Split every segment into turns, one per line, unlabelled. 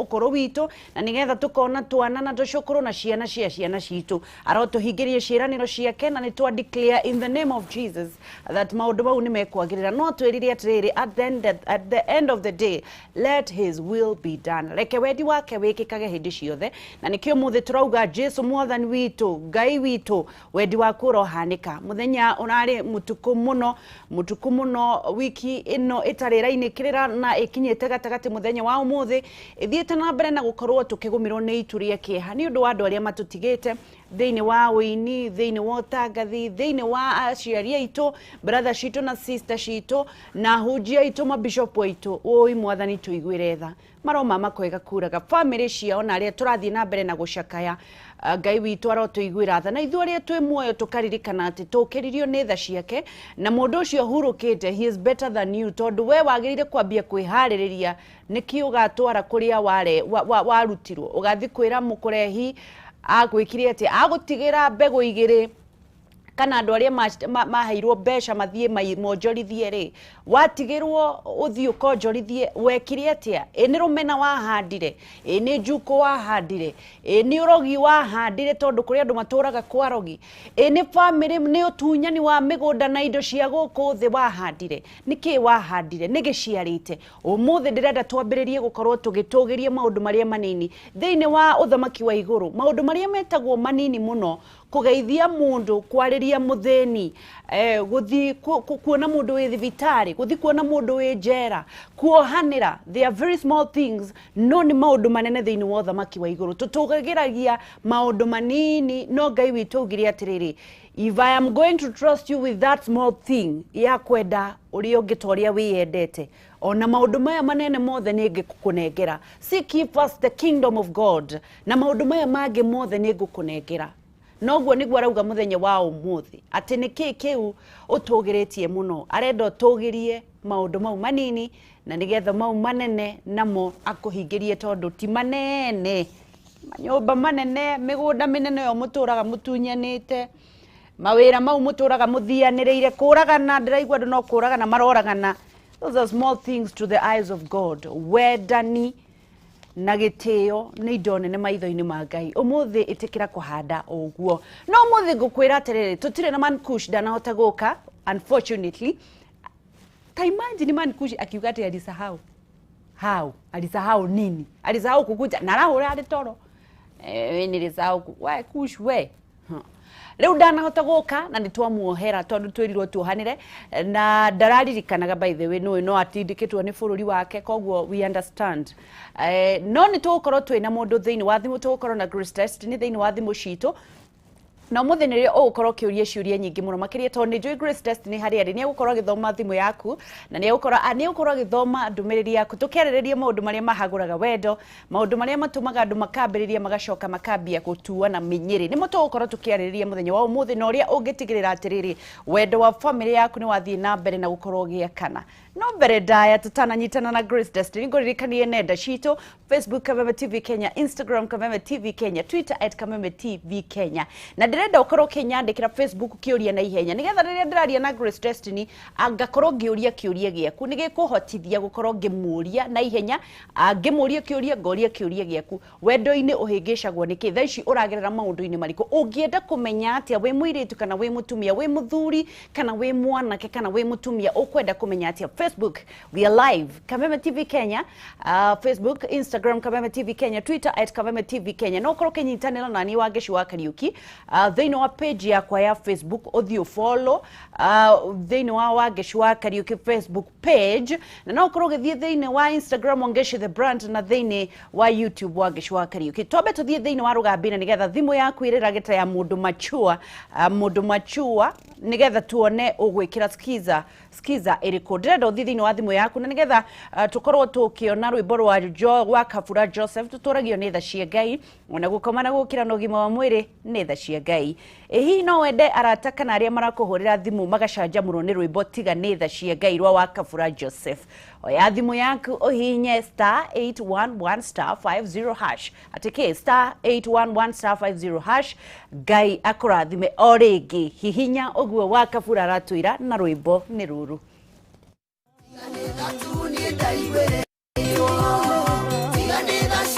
Ũkũrũ witũ na nĩgetha tũkona twana na tũcũkũrũ na ciana cia ciana citũ. Arotũhingĩria ciĩranĩro ciake, na nĩ twa declare in the name of Jesus that maũndũ mau nĩ mekwagĩrĩra. No atwĩrire atĩrĩrĩ, at the end of the day, let his will be done, reke wendi wake wĩkĩkage hĩndĩ ciothe. Na nĩkĩo mũthĩ tũrauga, Jesu Mwathani witũ, Ngai witũ, wendi waku ũrohanĩka. Mũthenya ũrarĩ mũtukũ mũno, mũtukũ mũno. Wiki ĩno ĩtarĩ ĩrainĩkĩrĩra na ĩkinyĩte gatagatĩ mũthenya wa ũmũthĩ, ĩthiĩte na mbere na gũkorwo tũkĩgũmĩrwo nĩ itu rĩa kĩeha nĩ ũndũ wa andũ arĩa matũtigĩte thĩinĩ wa ũini, thĩinĩ wa ũtangathi, thĩinĩ wa aciari aitũ, brother citũ na sister citũ, na hunjia aitũ, mabishop aitũ. Ũi Mwathani, tũiguĩre tha. Maroma makwega kuraga bamĩrĩ ciao na arĩa tũrathiĩ na mbere na gũcakaya. Ngai witũ arotũiguĩra tha, na ithuĩ arĩa twĩ muoyo tũkaririkana atĩ tũkĩririo nĩ tha ciake, na mũndũ ũcio ũhurũkĩte, he is better than you, tondũ we wagĩrĩire kwambia kwĩharĩrĩria nĩkĩ ũgatwara kũrĩa ware warutirwo. Ũgathiĩ kwĩra mũkũrehi agwĩkire atĩ agũtigĩra mbegũ igĩrĩ, kana andũ arĩa maheirwo mbeca mathiĩ monjorithie rĩ, watigĩrwo ũthiĩ ũkonjorithie, wekire atĩa? Ĩ nĩ rũmena wahandire? Ĩ nĩ njukũ wahandire? Ĩ nĩ ũrogi wahandire, tondũ kũrĩ andũ matũraga kwa rogi? Ĩ nĩ bamĩrĩ, nĩ ũtunyani wa mĩgũnda na indo cia gũkũ thĩ wahandire? Nĩ kĩ wahandire? Nĩ gĩciarĩte? Ũmũthĩ ndĩrenda twambĩrĩrie gũkorwo tũgĩtũgĩria maũndũ marĩa manini thĩinĩ wa ũthamaki wa igũrũ, maũndũ marĩa metagwo manini mũno: kũgeithia mũndũ, kwarĩria mũthĩni, gũthiĩ kuona mũndũ wĩ thibitarĩ, gũthiĩ kuona mũndũ wĩ njera, kuohanĩra. They are very small things, no nĩ maũndũ manene thĩinĩ wa ũthamaki wa igũrũ. Tũtũgĩragia maũndũ manini, no Ngai witũ augire atĩrĩrĩ, "If I am going to trust you with that small thing ya kwenda ũrĩa ũngĩ ta ũrĩa wĩyendete, ona maũndũ maya manene mothe nĩ ngĩkũnengera." Seek ye first the kingdom of God, na maũndũ maya mangĩ mothe nĩ ngũkũnengera. Noguo nĩguo arauga mũthenya wa ũmũthĩ, atĩ nĩ kĩĩ kĩu ũtũgĩrĩtie mũno? Arenda ũtũgĩrie maũndũ mau manini, na nĩgetha mau manene namo akũhingĩrie, tondũ ti manene, manyũmba manene, mĩgũnda mĩnene ĩyo mũtũraga mũtunyanĩte, mawĩra mau mũtũraga mũthianĩrĩire kũragana. Ndĩraigua andũ no kũragana maroragana. Those are small things to the eyes of God. Wendani na gĩtĩo nĩ indo nene maitho-inĩ ma Ngai. Ũmũthĩ ĩtĩkĩra kũhanda ũguo. No ũmũthĩ ngũkwĩra atĩrĩrĩ, tũtirĩ na Mankush, ndanahota gũka, unfortunately. Ta imagine Mankush akiuga atĩ alisahau. How alisahau nini? Alisahau kukuja na arahũra arĩ toro. Nilisahau we Kush we. Huh. Rĩu ndanahota gũka, na nĩ twamuohera tondũ twĩrirwo tuohanĩre, na ndararirikanaga. By the way, nũĩ no atindĩkĩtwo nĩ bũrũri wake, koguo we understand. No nĩ tũgũkorwo twĩna mũndũ thĩinĩ wa thimũ, tũgũkorwo na Grace Destiny thĩinĩ wa thimũ citũ, na ũmũthĩ nĩrĩo ũgũkorwo ũkĩũria ciũria nyingĩ mũno makĩria, tondũ nĩ njũĩ Grace Destiny harĩa arĩ nĩ egũkorwo agĩthoma thimũ yaku, na nĩ egũkorwo agĩthoma ndũmĩrĩri yaku, tũkĩarĩrĩria maũndũ marĩa mahagũraga wendo, maũndũ marĩa matũmaga andũ makambĩrĩria, magacoka makambia gũtuana mĩnyĩrĩ. Nĩmo tũgũkorwo tũkĩarĩrĩria mũthenya wa ũmũthĩ, na ũrĩa ũngĩtigĩrĩra atĩrĩrĩ, wendo wa bamĩrĩ yaku nĩ wathiĩ na mbere na gũkorwo ũgĩakana. No mbere ndaya tũtananyitana na Grace Destiny, ngũririkanie nenda citũ: Facebook Kameme TV Kenya, Instagram Kameme TV Kenya, Twitter @KamemeTVKenya. Na ndĩrenda ũkorwo ũkĩnyandĩkĩra Facebook kĩũria na ihenya, nĩgetha rĩrĩa ndĩraria na Grace Destiny ngakorwo ngĩũria kĩũria gĩaku, nĩ gĩkũhotithia gũkorwo ngĩmũria na ihenya. Ngĩmũria kĩũria, ngoria kĩũria gĩaku: wendo-inĩ ũhĩngĩcagwo nĩkĩ? Thaa ici ũragerera maũndũ-inĩ marĩkũ? Ũngĩenda kũmenya atĩa, wĩ mũirĩtu kana wĩ mũtumia, wĩ mũthuri kana wĩ mwanake kana wĩ mũtumia, ũkwenda kũmenya atĩa? Facebook we are live, Kameme TV Kenya, Facebook, Instagram Kameme TV Kenya, Twitter @KamemeTVKenya. No ũkorwo ũkĩnyitanĩra nani Wangeci wa Kariuki thĩinĩ wa page yakwa ya Facebook, ũthiĩ ũfollow thĩinĩ wa Wangeci wa Kariuki Facebook page, na no ũkorwo ũgĩthiĩ thĩinĩ wa Instagram Wangeci the brand, na thĩinĩ wa YouTube Wangeci wa Kariuki. Twambe tũthiĩ thĩinĩ wa rũgambi, na nĩgetha thimũ yaku ĩrĩrage ta ya mũndũ machua, mũndũ machua, nĩgetha tuone ũgwĩkĩra skiza skiza ĩrĩkũ. Ndĩrenda ũthiĩ thĩinĩ wa thimũ yaku, na nĩgetha tũkorwo tũkĩona rwĩmbo rwa jo wa Kabura Joseph, tũtũragio nĩ tha cia Ngai, ona gũkoma na gũkĩra na ũgima wa mwĩrĩ nĩ tha cia Ngai. Ĩ hihi no wende arata kana arĩa marakũhũrĩra thimũ magacanjamũrwo nĩ rwĩmbo tiga nĩ tha cia Ngai rwa wa Kabura Joseph? Oya thimũ yaku, ũhihinye *811*50#. Atĩ kĩ? *811*50#. Ngai akũrathime. O rĩngĩ, hihinya ũguo wa Kabura aratwĩra, na rwĩmbo nĩ rũrũ.
Tiga nĩ tha.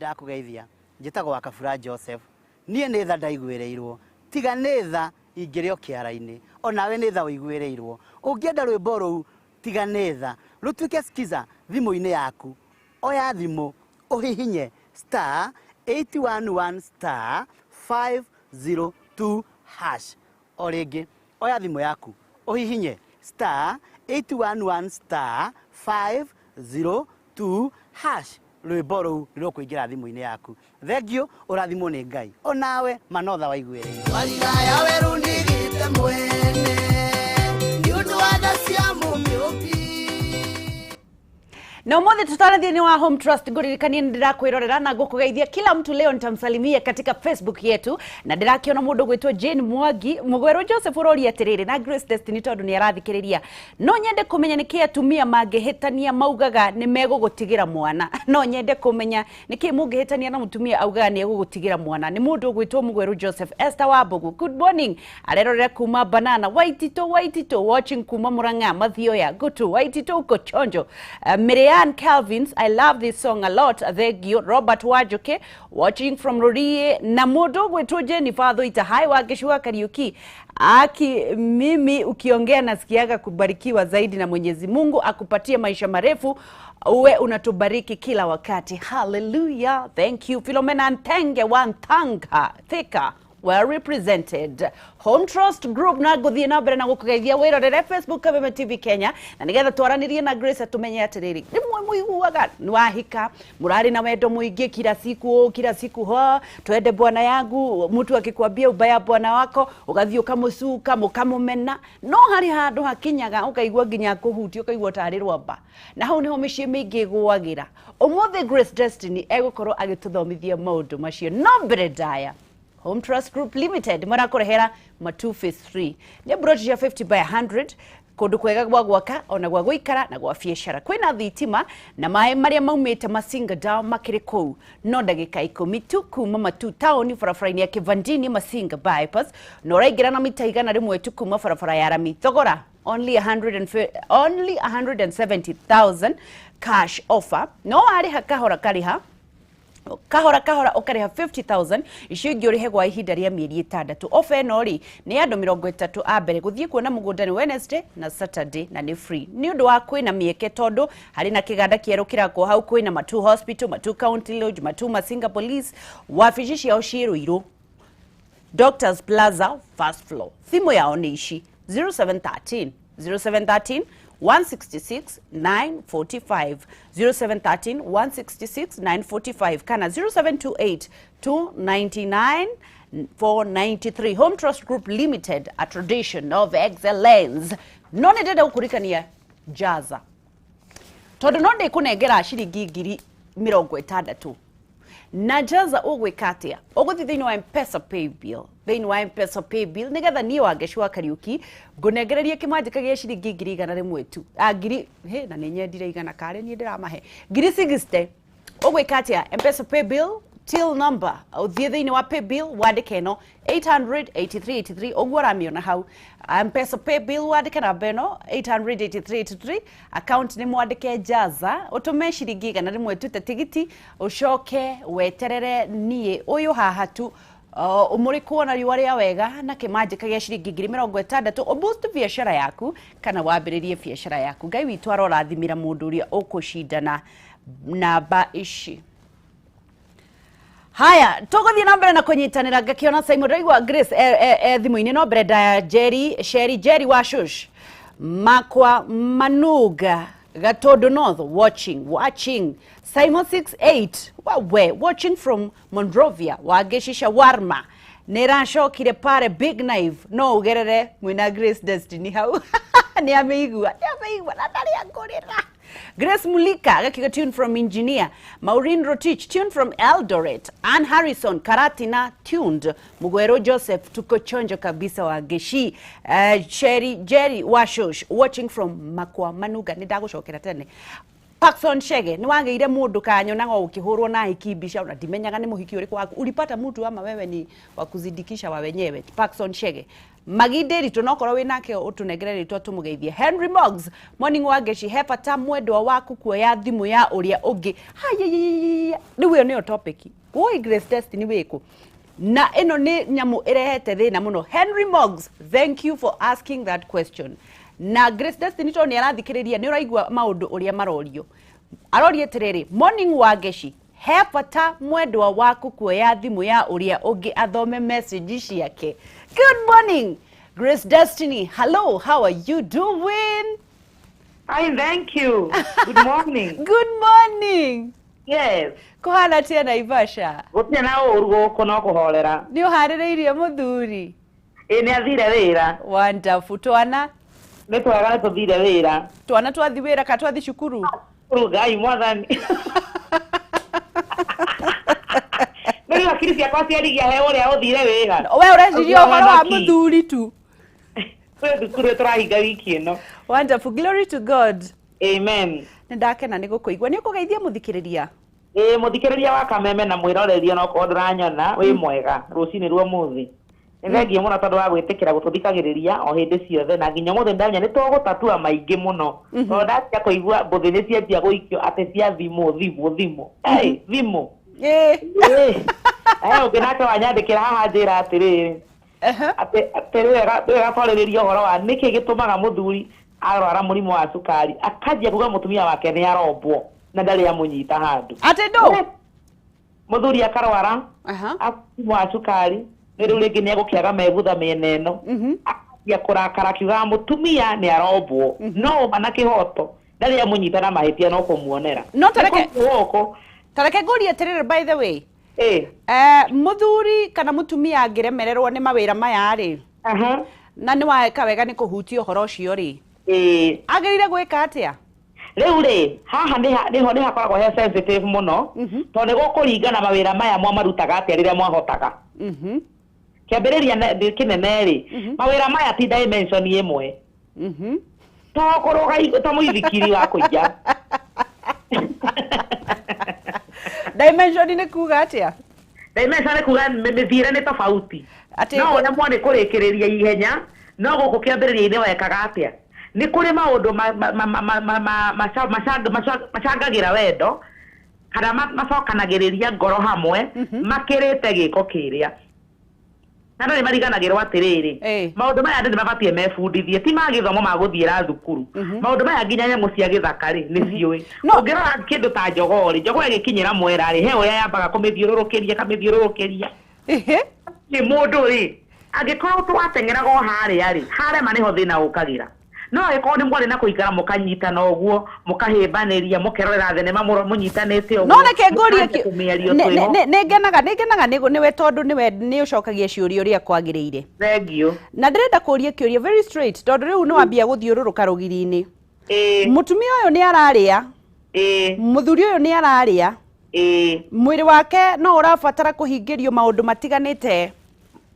Ndakũgeithia. Njĩtagwo Wakabura Joseph. Niĩ nĩ tha ndaiguĩrĩirwo, tiga nĩ tha ingĩrĩ o kĩara-inĩ. Onawe nĩ tha ũiguĩrĩirwo. Ũngĩenda rwĩmbo rũu tiga nĩ tha rũtuĩke skiza thimũ-inĩ yaku, oya thimũ ũhihinye star 811 star 502 hash. O rĩngĩ, oya thimũ yaku ũhihinye star 811 star 502 hash, rwĩmbo rũu nĩ rũkũingĩra thimũ-inĩ yaku. Thengiũ, ũrathimwo nĩ Ngai. Onawe manotha waiguĩrĩirwo.
Galilaya werũ ndigĩte mwene nĩ ũndũ wa tha cia Mũmĩũmbi.
Na umuthi tutarathiĩ ni wa Home Trust, nguririkanie nĩ ndĩrakwĩrorera na ngũkũgeithia. Kila mtu leo nitamsalimia katika Facebook yetu, na ndĩrakĩona mũndũ gwĩtwo Jane Mwangi. Mũgwerũ Joseph ũroria atĩrĩrĩ na Grace Destiny, tondũ nĩ arathikĩrĩria, no nyende kũmenya nĩkĩ atumia mangĩhĩtania maugaga nĩ megũgũtigĩra mwana. No nyende kũmenya nĩkĩ mũngĩhĩtania na mũtumia augaga nĩ egũgũtigĩra mwana. Nĩ mũndũ ũgwĩtwo Mũgwerũ Joseph. Esther Wambugu, good morning, arerorera kuma Banana. Waitito, Waitito watching kuma Murang'a, Mathioya. Gutu Waitito, uko chonjo. Miriam Calvins, I love this song a lot, thank you. Robert Wajoke watching from Rurie, na mũndũ ũgwĩtwo Jennifer Thuita, hi Wangeci Kariuki. Aki mimi ukiongea nasikiaga kubarikiwa zaidi, na Mwenyezi Mungu akupatie maisha marefu, uwe unatubariki kila wakati. Hallelujah, thank you. Philomena Ntenge Wantanga, Thika well represented. Home Trust Group, na ngũthiĩ na mbere na gũkũgeithia wĩrorere Facebook Kameme TV Kenya, na nĩgetha twaranĩrie na Grace atumenye atĩrĩrĩ, rĩmwe mũiguaga nĩ wahika, mũrarĩ na wendo mũingĩ, kila siku kila siku, ho twende bwana yangu, mtu akikwambia ubaya bwana wako ũgathiĩ ũkamũcuka, mũkamũmena, no harĩ handũ hakinyaga ũkaigua nginya kũhutia, ũkaigua tarĩ rwamba, na hau nĩho mĩciĩ mĩingĩ ĩgũagĩra. Ũmũthĩ Grace Destiny egũkorwo agĩtũthomithia maũndũ macio, no mbere ndaya, Home Trust Group Limited marakũrehera Matu Phase 3, nĩ broti cia 50 by 100, kũndũ kwega gwa gwaka ona gwa gũikara na gwa biacara. Kwĩna thitima na maĩ marĩa maumĩte Masinga Dam makĩrĩ kũu, no ndagĩka 10 tu kuma Matu taũni, barabara-inĩ ya Kivandini Masinga bypass, na ũraingĩra na mita 100 tu kuma barabara ya rami. Thogora only 100, only 170,000 cash offer, no warĩha kahora, karĩha kahora kahora, ũkarĩha 50,000, icio ingĩ ũrĩhe gwa ihinda rĩa mĩeri 6. Ofa ĩno rĩ, nĩ andũ 30 a mbere gũthiĩ kuona mũgũnda nĩ Wednesday na Saturday, na nĩ free. Nĩ ũndũ wa kwĩna mĩeke, tondũ harĩ na kĩganda kĩerũ kĩrakwo hau, kwĩna Matu Hospital, Matu County Lodge, Matu Masinga Police. Wabici ciao ciĩ Ruiru, Doctors Plaza, first floor. Thimũ yao nĩ ici: 0713 0713 166 945, 0713 166 945 kana 0728 299 493. Home Trust Group Limited, a tradition of excellence. No nĩ ndĩrenda gũkũririkania Jaza, tondũ no ndĩkũnengera ciringi 60,000 na Jaza. Ũgwĩka atĩa? Ũgũthiĩ thĩinĩ wa Mpesa Paybill, thĩinĩ wa Mpesa Paybill, nĩgetha niĩ Wangeci wa Kariuki ngũnengererie kĩmanjĩka gĩa ciringi 100,000 tu, ah, ngiri he, na nĩ nyendire igana karĩ niĩ ndĩramahe 60,000. Ũgwĩka atĩa? Mpesa Paybill till number, ũthiĩ thĩinĩ wa Paybill wandĩke ĩno 88383, ũguo ũramĩona hau. Mpesa Paybill wandĩke namba ĩno 88383, account nĩ mwandĩke Jaza, ũtũme ciringi 100 tu ta tigiti, ũcoke weterere niĩ ũyũ haha tu ũmũrĩ kuona riũa rĩa wega na kĩmanjĩka gĩa ciringi 60,000, ũboost biacara yaku kana wambĩrĩrie biacara yaku. Ngai witũ arorathimĩra mũndũ ũrĩa ũkũcindana namba ici. Haya, tũgũthiĩ na mbere na kũnyitanĩra. Ngakĩona Simon, ndaigua Grace e thimũ-inĩ, no mbere ndaya Jerry Sherry, Jerry wa Shush Makwa Manuga, Gatondo North, watching, watching. Simon 68 wawe watching from Monrovia. Wageshisha Warma nĩracokire pare big knife, no ugerere mwĩna Grace Destiny hau, nĩ ameigua, nĩ ameigua na ndarĩ angũrĩra. Grace Mulika gakiga tune from Engineer Maureen Rotich, tune from Eldoret. Ann Harrison Karatina, tuned. Mugwero Joseph, tuko chonjo kabisa wa Geshi. Sherry Jerry Washosh watching from Makwa Manuga, nĩ ndagũcokera tene. Paxson Shege, nĩ wagĩire mũndũ kanyonaga ũkĩhũrwo na hiki mbica na ndimenyaga nĩ mũhiki ũrĩkũ waku. Ulipata mtu ama wewe ni wa kuzidikisha wa wenyewe? Paxson Shege. Magindĩritũ no korwo wĩnake ũtũnengere rĩtwa tũmũgeithie. Henry Moggs, morning Wangeci, he bata mwendwa waku kuoya thimũ ya ũrĩa ũngĩ. Haiya, rĩu ĩyo nĩyo topic. Woi Grace Destiny wĩkũ? Na ĩno nĩ nyamũ ĩrehete thĩna mũno. Henry Moggs, thank you for asking that question. Na Grace Destiny tondũ nĩ arathikĩrĩria, nĩ ũraigua maũndũ ũrĩa marorio. Aroria atĩrĩrĩ, morning Wangeci, he bata mwendwa waku kuoya thimũ ya ũrĩa ũngĩ athome message ciake. Good morning Grace Destiny, hello, how are you doing?
Hi, thank you. Good morning.
Good morning.
Yes.
Kũhana atĩa Naivasha?
Gũtirĩ na ũru gũkũ no kũhorera.
Nĩ ũharĩrĩirie mũthuri?
Ĩ nĩ athire wĩra.
Wonderful. Twana?
Nĩ twega nĩ tũthire wĩra.
Twana twathi wĩra ka twathi cukuru?
Cukuru Ngai mwathani. Nĩ hakiri ciakwa ciarigia he ũrĩa ũthire wĩra.
We ũreciria ũhoro wa mũthuri tu.
Kwĩ thukuru tũrahinga wiki ĩno.
Wonderful. Glory to God.
Amen.
Nĩ ndakena nĩ gũkũigua. Nĩ ũkũgeithia mũthikĩrĩria?
Ĩ mũthikĩrĩria wa Kameme na mwĩroreria no korwo ndũranyona wĩ mwega rũcinĩ rwa ũmũthĩ. Nĩ thengiũ mũno tondũ wa gwĩtĩkĩra gũtũthikagĩrĩria o hĩndĩ ciothe na nginya ũmũthĩ ndamenya nĩ tũgũtatua maingĩ mũno. Tondũ ndatia kũigua mbũthĩ nĩ cianjia gũikio atĩ cia thimũ thimũ thimũ. Hey, thimũ.
Ĩ.
Ũngĩ nake wanyandĩkĩra haha njĩra atĩrĩrĩ. Atĩ atĩ wega twarĩrĩria ũhoro wa nĩkĩ gĩtũmaga mũthuri arwara mũrimũ wa cukari akanjia kuga mũtumia wake nĩ arombwo na ndarĩ amũnyita handũ.
Atĩ ndũ?
Mũthuri akarwara mũrimũ wa cukari nĩ rĩu rĩngĩ nĩ egũkĩaga megutha mĩena ĩno. Akanjia kũrakara akiugaga mũtumia nĩ arombwo no ũma na kĩhoto ndarĩ amũnyita na mahĩtia no kũmuonera.
No tareke
gũkũ
tareke ngũrie atĩrĩrĩ, by the way. Mũthuri kana mũtumia angĩremererwo nĩ mawĩra maya rĩ, na nĩ weka wega nĩ kũhutia ũhoro ũcio rĩ, agĩrĩire gwĩka atĩa?
Rĩu rĩ haha nĩho nĩ hakoragwo he sensitive mũno tondũ nĩ gũkũringana mawĩra maya mwamarutaga atĩa rĩrĩa mwahotaga. Kĩambĩrĩria kĩnene rĩ, mawĩra maya ti dimension ĩmwe. To kũrũga ta mũithikiri wa kũiya.
Dimension nĩ kuga atĩa?
Dimension nĩ kuga mĩthiĩre nĩ tofauti. No ũremwo nĩ kũrĩkĩrĩria ihenya, no gũkũ kĩambĩrĩria-inĩ wekaga atĩa? Nĩ kũrĩ maũndũ macangagĩra wendo kana macokanagĩrĩria ngoro hamwe makĩrĩte gĩko kĩrĩa. Na andũ nĩ mariganagĩrwo atĩrĩrĩ, maũndũ maya andũ nĩ mabatiĩ mebundithie, ti ma gĩthomo ma gũthiĩra thukuru. Maũndũ maya nginya nyamũ cia gĩthaka rĩ nĩ ciũĩ. Ũngĩrora kĩndũ ta njogoo rĩ, njogoo ĩgĩkinyĩra mwera rĩ, he ũrĩa yambaga kũmĩthiũrũrũkĩria kamĩthiũrũrũkĩria. Nĩ mũndũ rĩ, angĩkorwo twateng'eraga o harĩa rĩ, harema nĩho thĩna ũkagĩra. No angĩkorwo nĩ mwarĩ na kũikara mũkanyitana ũguo, mũkahĩmbanĩria, mũkerorera thenema mũnyitanĩte ũguo.
No reke ngũrie nĩ ngenaga nĩwe tondũ nĩwe nĩ ũcokagia ciũria ũrĩa kwagĩrĩire.
Thengiũ.
Na ndĩrenda kũria kĩũria very straight tondũ rĩu nĩ wambia gũthiũrũrũka rũgiri-inĩ. Mũtumia ũyũ nĩ ararĩa. Mũthuri ũyũ nĩ ararĩa. Mwĩrĩ wake no ũrabatara kũhingĩrio maũndũ matiganĩte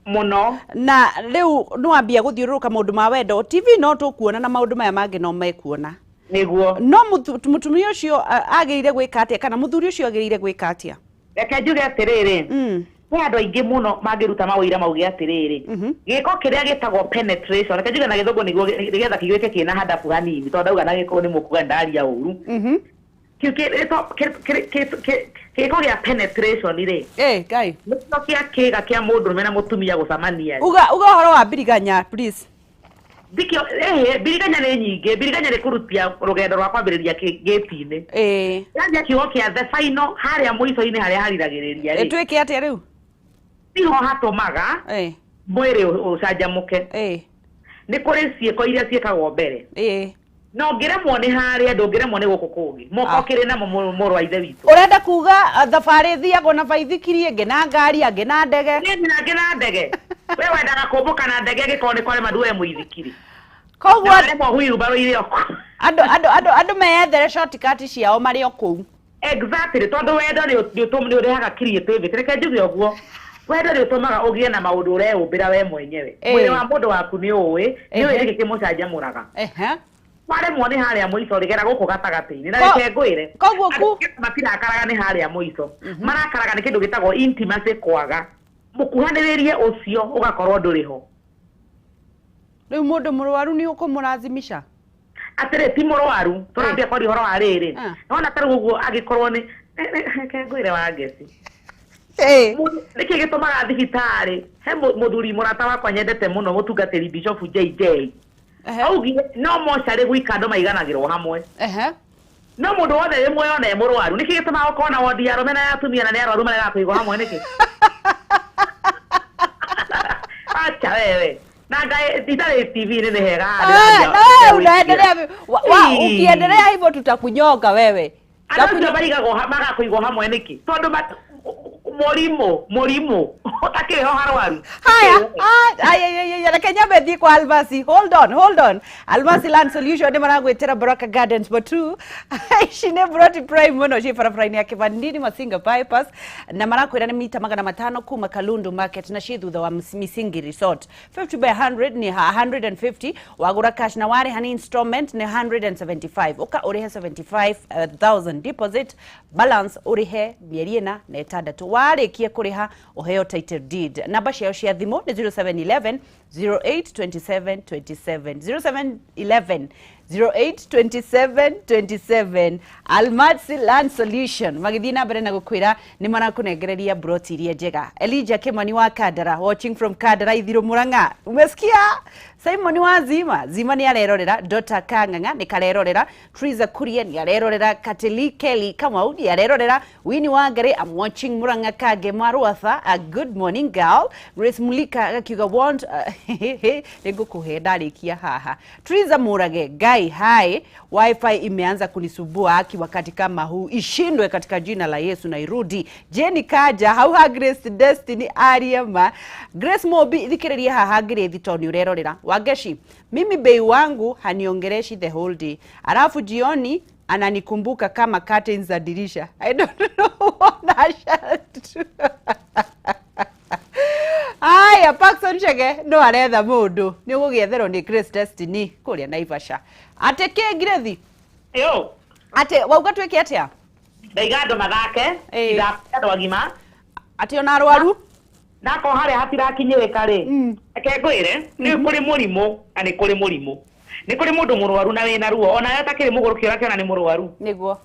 mũno.
Na rĩu nĩ wambia gũthiũrũrũka maũndũ ma wendo. TV no tũkuona na maũndũ maya mangĩ no mekuona.
Nĩguo.
No mũtumia ũcio agĩrĩire gwĩka atĩa kana mũthuri ũcio agĩrĩire gwĩka atĩa?
Reke njuge atĩrĩrĩ, kwĩ andũ aingĩ mũno mangĩruta mawĩra mauge atĩrĩrĩ, gĩko kĩrĩa gĩtagwo penetration, reke njuge na gĩthũngũ nĩguo nĩgetha kĩiguĩke kĩna handabu hanini tondũ ndauga na gĩkũyũ nĩ mũkuga ndaria ũru. Gĩko gĩa penetration rĩ,
Ngai,
nĩkĩo kĩa kĩga kĩa mũndũrũme na mũtumia gũcemania.
Uga ũhoro wa mbiriganya please.
Ndikio mbiriganya nĩ nyingĩ. Mbiriganya nĩ kũrutia rũgendo rwa kwambĩrĩria gĩti-inĩ. Yanjia kiugo kĩa the final harĩa mũico-inĩ harĩa hariragĩrĩria rĩ.
Twĩke atĩa rĩu?
Tiho hatũmaga mwĩrĩ ũcanjamũke. Nĩ kũrĩ ciĩko iria ciĩkagwo mbere. No ngĩremwo nĩ harĩa ndũngĩremwo nĩ gũkũ kũngĩ. Moko kĩrĩ namo mũrũ wa ithe witũ.
Ũrenda kuga thabarĩ thiagwo na baithikiri ĩngĩ na ngari angĩ na ndege.
Nĩ na ndege. We wendaga kũmbũka na ndege angĩkorwo nĩ kwarema nduwe mũithikiri.
Koguo
aremwo wheelbarrow irĩ o kũu.
Andũ meyethere shortcut ciao marĩ o kũu.
Exactly, tondũ wendo nĩ ũrehaga creativity. Reke njuge ũguo. Wendo nĩ ũtũmaga ũgĩe na maũndũ ũreyũmbĩra we mwenyewe. Mwĩrĩ wa mũndũ waku nĩ ũĩ, nĩ ũĩ nĩkĩ kĩmũcanjamũraga. Waremwo nĩ harĩa mũico rĩ, gera gũkũ gatagatĩ-inĩ. Na reke ngwĩre,
Koguo ku
matirakaraga nĩ harĩa mũico. Marakaraga nĩ kĩndũ gĩtagwo intimacy kwaga. Mũkuhanĩrĩrie ũcio ũgakorwo ndũrĩ ho.
Rĩu mũndũ mũrwaru nĩ ũkũmũrazimisha?
Atĩrĩ ti mũrwaru, tũrambia kwaria ũhoro wa rĩrĩ. Nona ta rĩu ũguo angĩkorwo nĩ reke ngwĩre wa ngeci. Nĩkĩ gĩtũmaga thibitarĩ he mũthuri mũrata wakwa nyendete mũno mũtungatĩri Bishop JJ. Augire no mocarĩ gwika andũ maiganagĩrwo hamwe. No mũndũ wothe wĩ muoyo na e mũrwaru nĩkĩ gĩtũmaga ũkorwo na wondi ya arũme na ya atumia na nĩ arwaru maregaga kũigwo hamwe nĩkĩ? Acha wewe. Na ngai itarĩ TV-inĩ nĩ hega.
Unaendelea ukiendelea hivyo tutakunyoka wewe.
Andũ acio marigagwo magakũigwo hamwe nĩkĩ? Tondũ mũrimũ ũtakĩrĩ ho harwaru.
Haya, aya reke nyambe thiĩ kwa Almasi. Hold on. Almasi Land Solution nĩ maragwĩtĩra Baraka Gardens Batu. Ici nĩ Broti Prime mũno ciĩ barabara-inĩ ya Kivandini Masinga Bypass na marakwĩra nĩ mita 500 kuma Kalundu Market na ciĩ thutha wa Misingi Resort. 50 by 100 ni 150 wagũra cash na warĩha nĩ installment nĩ 175. Ũka ũrĩhe 75,000 deposit, balance ũrĩhe mĩeri ĩna na ĩtandatũ. Warĩkia kũrĩha ũheo title deed. Namba ciao cia thimũ nĩ 0711 08 27 27 0711 08 27 27. Almasi Land Solution magĩthiĩ na mbere na gũkwĩra nĩ marakũnengereria broti iria njega. Elijah Kimani wa Kandara watching from Kandara Ithiru Murang'a. Umesikia? Simon wa Zima Zima nĩ arerorera, Dota Kang'ang'a nĩ karerorera, Triza Kuria nĩ arerorera, Kateli Kelly Kamau nĩ arerorera, Winnie Wangari I'm watching Murang'a Kage Maruatha, a good morning girl. Grace Mulika agakiuga want nĩ ngũkũhe ndarĩkia haha. Triza Murage Guy hi, wifi imeanza kunisumbua haki wakati kama huu, ishindwe katika jina la Yesu na irudi. Jenny Kaja hauha Grace Destiny Ariema Grace Mobi thikiriria haha Grace toni urerorera. Wageshi, mimi bei wangu haniongereshi the whole day, alafu jioni ananikumbuka kama curtains za dirisha. I don't know what I shall do. Aya, Paxson Chege no aretha mundu ni ugũgĩetherwo nĩ Grace Destiny kũrĩa Naivasha. Atĩ kĩ Grace?
Yo.
Atĩ wauga twĩke atĩa?
Ndaiga andũ mathake, ithake andũ agima.
Atĩ ona arwaru?
Nako harĩa hatirakinyĩrĩka rĩ. Reke ngwĩre, nĩ kũrĩ mũrimũ na nĩ kũrĩ mũrimũ. Nĩ kũrĩ mũndũ mũrwaru na wĩna ruo, ona we atakĩrĩ mũgũrũki ũrakĩona nĩ mũrwaru.
Nĩguo.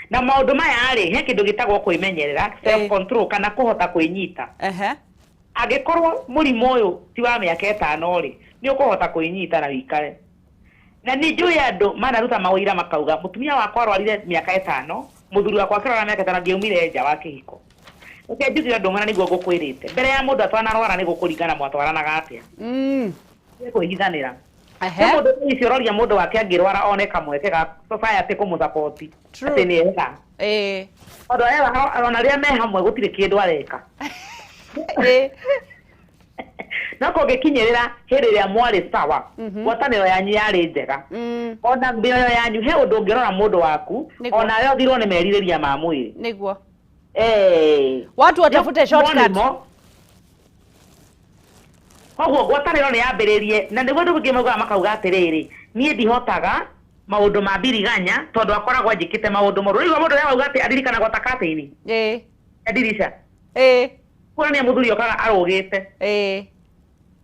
Na maũndũ maya rĩ, he kĩndũ gĩtagwo kwĩmenyerera, self control kana kũhota kwĩnyita. Angĩkorwo mũrimũ ũyũ ti wa mĩaka 5 rĩ, nĩ ũkũhota kwĩnyita na wĩikare. Na nĩ njũĩ andũ manaruta mawĩra makauga mũtumia wakwa arwarire mĩaka 5, mũthuri wakwa akĩrwara mĩaka 5 ngĩumire nja wa kĩhiko. Reke njuge ũndũ ũmwe na nĩguo ngũkwĩrĩte. Mbere ya mũndũ atanarwara nĩ gũkũringana mwatwaranaga atĩa. Kwĩhithanĩra. Mũndũ ũcio ũroria mũndũ wake angĩrwara one kamweke ga society kũmũthapoti. Atĩ nĩ ega. Tondũ ona rĩrĩa me hamwe gũtirĩ kĩndũ areka. No kũngĩkinyĩrĩra hĩndĩ ĩrĩa mwarĩ sawa, ngwatanĩro yanyu yarĩ njega, ona mĩoyo yanyu he ũndũ ũngĩrora mũndũ waku onawe ũthirwo nĩ merirĩria ma mwĩrĩ.
Nĩguo. Watu watafute shortcut.
Koguo ngwatanĩro nĩ yambĩrĩrie na nĩguo andũ aingĩ maugaga makauga atĩrĩrĩ, niĩ ndihotaga maũndũ ma mbiriganya tondũ akoragwo anjĩkĩte maũndũ moru. Rĩu mũndũ ũrĩa wauga atĩ aririkanagwo ta curtain. Ndirisha. Kuonania mũthuri okaga arũgĩte.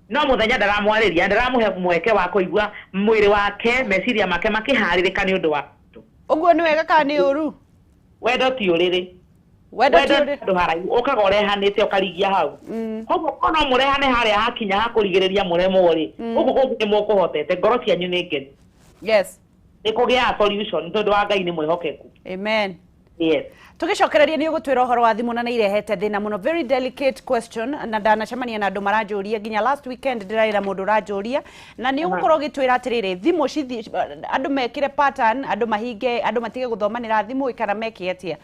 No mũthenya ndaramwarĩria, ndaramũhe mweke wa kũigua mwĩrĩ wake, meciria make makĩharĩrĩka nĩ ũndũ wa.
Ũguo nĩ wega kana nĩ ũru?
Wendo ti ũrĩrĩ.
Wendo ti ũrĩrĩ.
Handũ haraihu ũkaga ũrehanĩte ũkarigia hau. Koguo no mũrehane harĩa hakinya ha kũrigĩrĩria mũremwo rĩ, ũguo kũngĩ nĩ mũkũhotete, ngoro cianyu nĩ ngenu.
Yes.
Nĩ kũgĩaga solution tondũ wa Ngai nĩ mwĩhokeku.
Amen.
Yes.
Tugicokereria ni ugutwira uhoro wa thimu na nĩ irehete thina muno, very delicate question, na ndanacemania na andu maranjũria nginya last weekend ndĩraira mũndũ ũranjũria na nĩ ũgũkorwo ũgĩtwĩra atĩrĩrĩ thimũ cithi andũ mekĩre pattern, andũ mahinge, andũ matige gũthomanĩra thimũ kana meke atĩa,